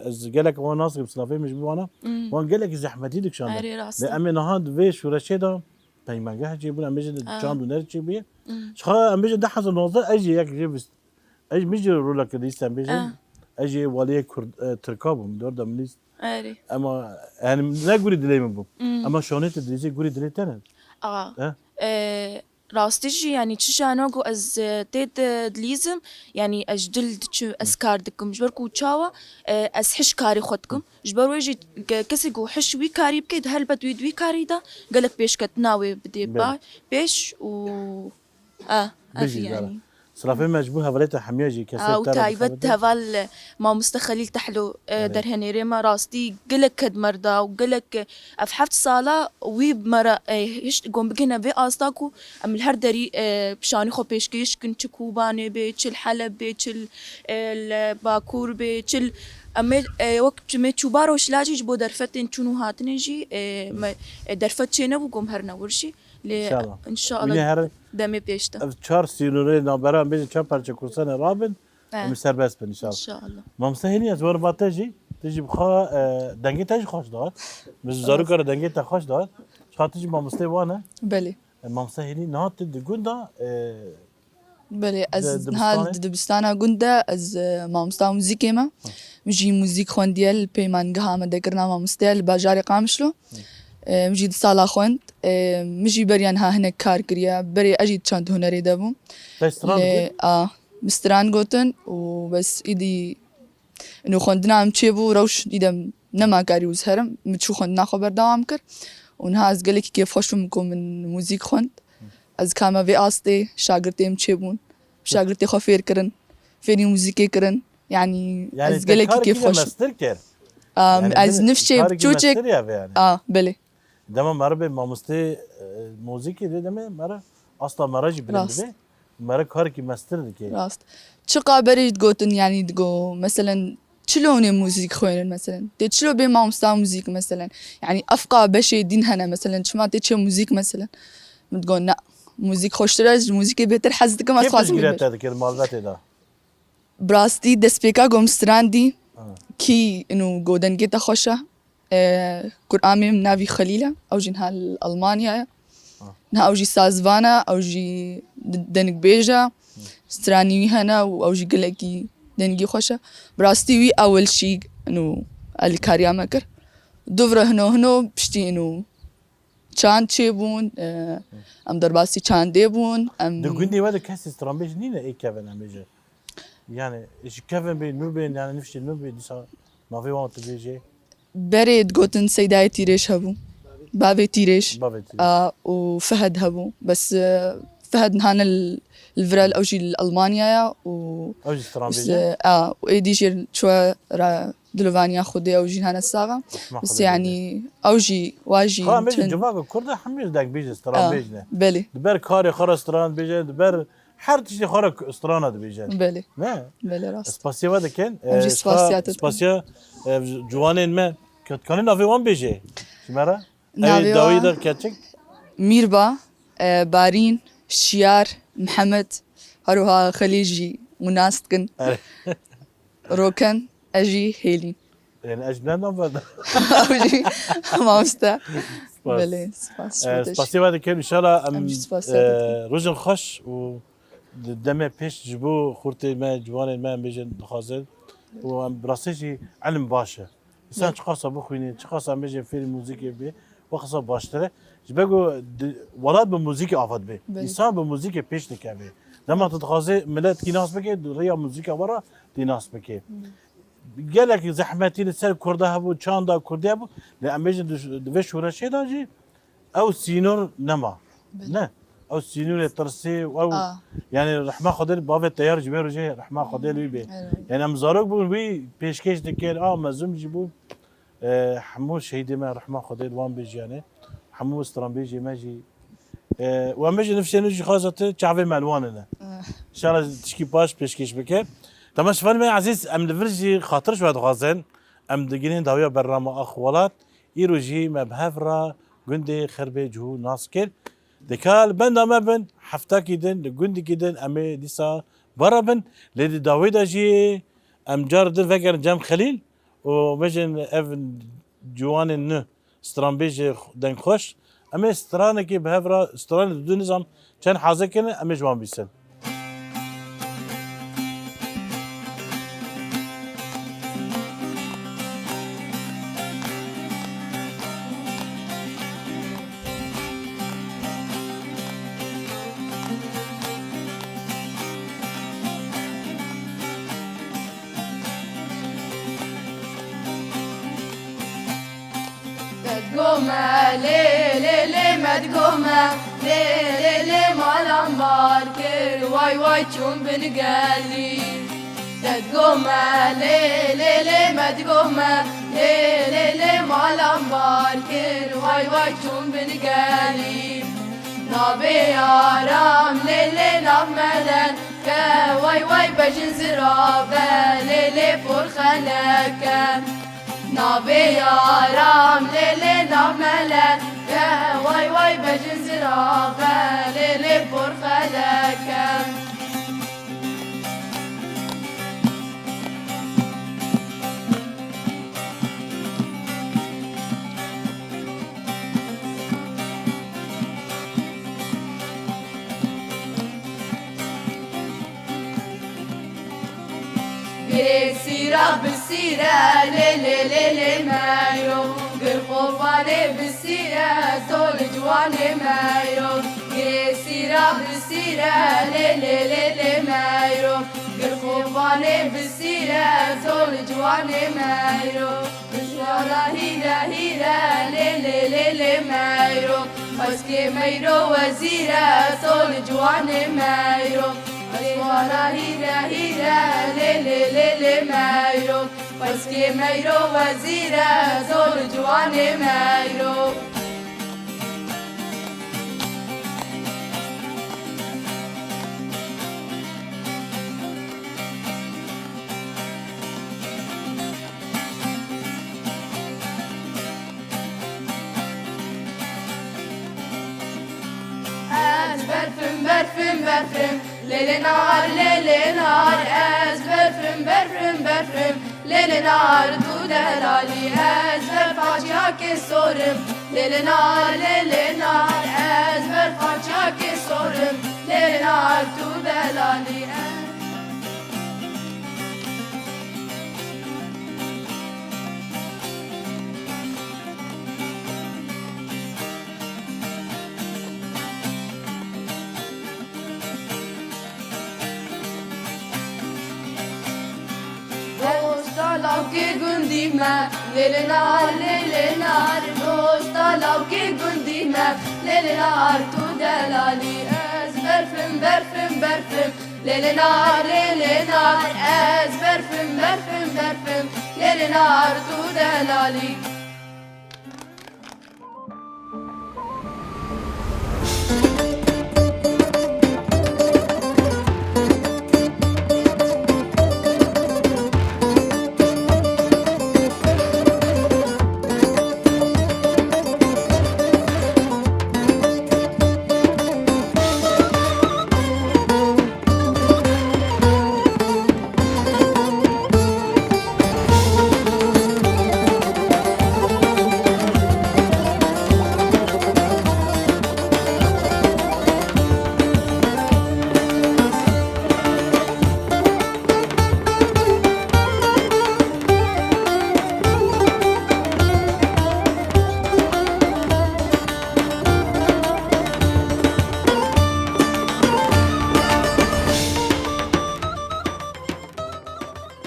ez gelek wan nas dikim, silafê min ji bo wana. Hmm. Wan gelekî zehmetî dikşandin. Erê, rast e. Lê em ê niha di vê şûreçê de peymangeh çêbûn, em bêjin çand û ner çêbûye. Hmm. Ji xwe em bêjin du hezar nozdeh ez jî yek jê bist. Ez jî min jî roleke dîst em bêjin. Ah. Ez jî waliyê Kurd, e, Tirka bûm, dor de min dîst. Erê. Ema, yani ne gurî dilê min bû. Hmm. Ema şanê te dilîzê gurî dilê te ne? A. E? E, rastî jî, yani çi şano ku ez, e, tê de dilîzim, yani ez ji dil diçim, ez kar dikim. Ji ber ku çawa, e, ez hiş karê xwe dikim. Ji ber wê jî ke-, kesê ku hiş wî karî bike, di helbet wî di wî karî de gelek pêşketina wê bidê ba-, pêş û, e, ev bijî yani. Zara. Silafê me ji bo hevalê te hemiya jî kesê te re dixebite. A, û taybet heval, e, mamoste Xelîl Tehlo, e, derhenêrê me rastî gelek kedmer da û gelek, e, ev heft sala wî me re, e, hişt gon bigihine vê asta ku em li her derî, e, bi şanî xwe pêşkêş kin, çi Kobanê bê, çi li Heleb bê, çi li, e, li Bakur bê, çi li, em ê, e, wek çimê çûba Rojhilat jî ji bo derfetên çûn û hatinê jî, e, me, e, derfet çênebû, gon herine wir jî. Lê înşallah demê pêş de. Ev çar sînorê navbera em bêjin çar parçe Kurdistanê rabin, em ê serbest bin înşallah. Înşallah. Mamoste Hêlî, ez werim ba te jî, tu jî bi xwe, e, dengê te jî xweş dihat. Min ji zarokê re dengê te xweş dihat. Ji xwe tu jî mamosteyê wan e. Belê. E, Mamoste Hêlî, niha tu di gund de, e, Belê, ez niha di dibistana gund de, ez, e, mamosta muzîkê me. Min jî muzîk xwendiye li peymangeha me dekirina mamosteya li bajarê Qamişlo. E, min jî du sala xwend. E, min jî beriya niha hinek kar kiriye. Berê ez jî di çand hunerê de bûm. Te stran gotin? A, min stran gotin û bes îdî Û xwendina min çêbû, rewş îdem nema karî ez herim, min çû xwendina xwe berdewam kir. Û niha ez gelekî kêfxweş im ku min muzîk xwend. Ez dikame vê astê, şagirtê min çêbûn. Şagirtê xwe fêr kirin, fêrî muzîkê kirin. Yani, yani ez gelekî kêfxweş. Mestir kir. Am, yani ez nifşê çûçek. A, belê. Dema meriv bê mamostê, e, muzîkê dê demê meriv asta meriv jî bilind dibe. Meriv karekî mestir dike. Rast. Çiqa berê jî digotin, yani digo, meselen, çilo hûn ê muzîk xwênin, meselen. Tê çilo bê mamosta muzîk, meselen. Yani efqa beşê din hene, meselen, çima tê çê muzîk, meselen. Min digo, na, muzîk xweştir e, ji muzîkê bêtir hez dikim, ez xwazim. Kê piştgiriya te dikir malbetê de? Bi rastî destpêka gom strandî kî inu go dengê te xweş e. E, Kur'amê min navî Xelîl e, ew jî niha li Almanya ye. Niha ew jî sazvan e, ew jî d-, dengbêj e. Stranî wî hene û ew jî gelekî dengî xweş e. Bi rastî wî ewil şî inu alîkariya me kir. Duv re hino hino piştî inu çand çêbûn, e, em derbasî çandê bûn, em Di gundê we de kesî stranbêj nîne ê kevin em bêjin? Yani ji kevin bê, nû bên, yani nifşê nû bê, dîsa navê wan tu bêjê? Berê digotin Seydayê Tîrêj hebû. Bavê Tîrêj. Bavê Tîrêj. A, û Fehed hebû. Bes, e, Fehed niha ne li, li vir e, ew jî li Almanya ye û Ew jî stranbêj e? Bes, e, a, û êdî jî çûye ra dilovaniya Xwedê, ew jî niha ne sax e. Rehma Bes Xwedê yani ew jî, wa jî Xwe em bêjin çend civaka Kurd e, hemî dengbêj e, stranbêj ne. Belê. Di ber karê xwe re stran dibêje, di ber her tiştê xwe re k-, strana dibêje. Belê. Ne? Belê, rast. Spasiya we dikin. Em jî E, spasiya te dikin. Spasiya, e, ciwanên me. Ke dikanî navê wan bêjê. Ji me re? Navê Ew dawî wan de keçik. Mîrba, e, Barîn, Şiyar, Mihemed, her wiha Xelîl jî û nas dikin. Erê. Roken, ez jî Hêlîn. Yani ez ne nam verda. Ew jî mamoste. Spas. Belê, spas. E, Spasiya we dikim. Înşallah em, Em jî spasiya te dikin. e, rojên xweş û di demê pêş ji bo xurtê me, ciwanên me em bêjin dixwazin. Û em bi rastî jî ilim baş e. Însan Belê. çiqasa bixwîne, çiqasa em bêjin fêrî muzîkê bê, wexsa baştir e. Ji ber ku di, welat bi muzîkê ava dibe. Belê. Însan bi muzîkê pêş dikeve. Dema tu dixwazê milet kî nas bike, di rêya muzîka we re tê nas bike. Gelek zehmetî li ser Kurda hebû, çanda Kurdî hebû, lê em bêjin di, di vê şoreşê de jî ew sînor nema. Belê. Ne? Ew sînorê tirsê, ew, A. yani rehma Xwedê li bavê Teyar ji vê rojê rehma Xwedê li wî bê. Evet. Yani em zarok bûn, wî pêşkêş dikir, a mezin jî bûn. E, hemû şehîdê me rehma Xwedê li wan bê jiyanê. Hemû stranbêjê me jî. E, û em bêjin nifşên wî jî xaza tu çavê me li wan hene. Eh. Înşallah tişkî baş pêşkêş bike. Temaşevanê me ezîz, em li vir jî xatir ji we dixwazin. Em digihînin dawiya bernama Ax Welat. Îro jî me bi hev re gundê Xerbê Cihû nas kir. Dika li benda me bin, heftakî din, li gundikî din em ê dîsa bi re bin. Lê di dawî de jî em car din vegerin cem Xelîl û bêjin ev ciwanên nû stranbêjê dengxweş. Em ê stranekê bi hev re, stranê du nizam çend hazir kirin, em ê ji wan bîsin. Te digome, lê, lê, lê, me digome, lê, lê, lê, malam bar kir, way, way, çûm bin gelî. Te digome, lê, lê, lê, me digome, lê, lê, lê, malam bar kir, way, way, çûm bin gelî. Navê yaram, lê, lê, nav melen, ke, way, way, bejin zirave, lê, lê, por xeleke. Navê yaram lê lê nav mele, ke way way bejin zirave, lê lê por xeleke. Girê sîra bi sîre, lê lê lê lê meyro. Gir xofane bi sîre, to li ciwanê meyro. Girê sîra bi sîre, lê lê lê lê meyro. Gir xofane bi sîre, to li ciwanê meyro. Dijwara hîre hîre, lê lê lê lê meyro. Xwezkê meyro wezîre, to li ciwanê meyro. Wara hîre hîre, lê lê lê lê meyro. Xwezkê meyro wezîre, zor ciwanê meyro. Ez berfim, berfim, berfim, lê lê nar, lê lê nar. Ez berfim, berfim, berfim, lê lê nar, tu delalî. Ez berfa çiyakê sorim, lê lê nar, lê lê nar. Ez berfa çiyakê sorim, lê lê nar, tu delalî. Dosta lawkê gundî me, lê lê nar, lê lê nar. Dosta lawkê gundî me, lê lê nar, tu delalî. Ez berfim, berfim, berfim, lê lê nar, lê lê nar. Ez berfim, berfim, berfim, lê lê nar, tu delalî.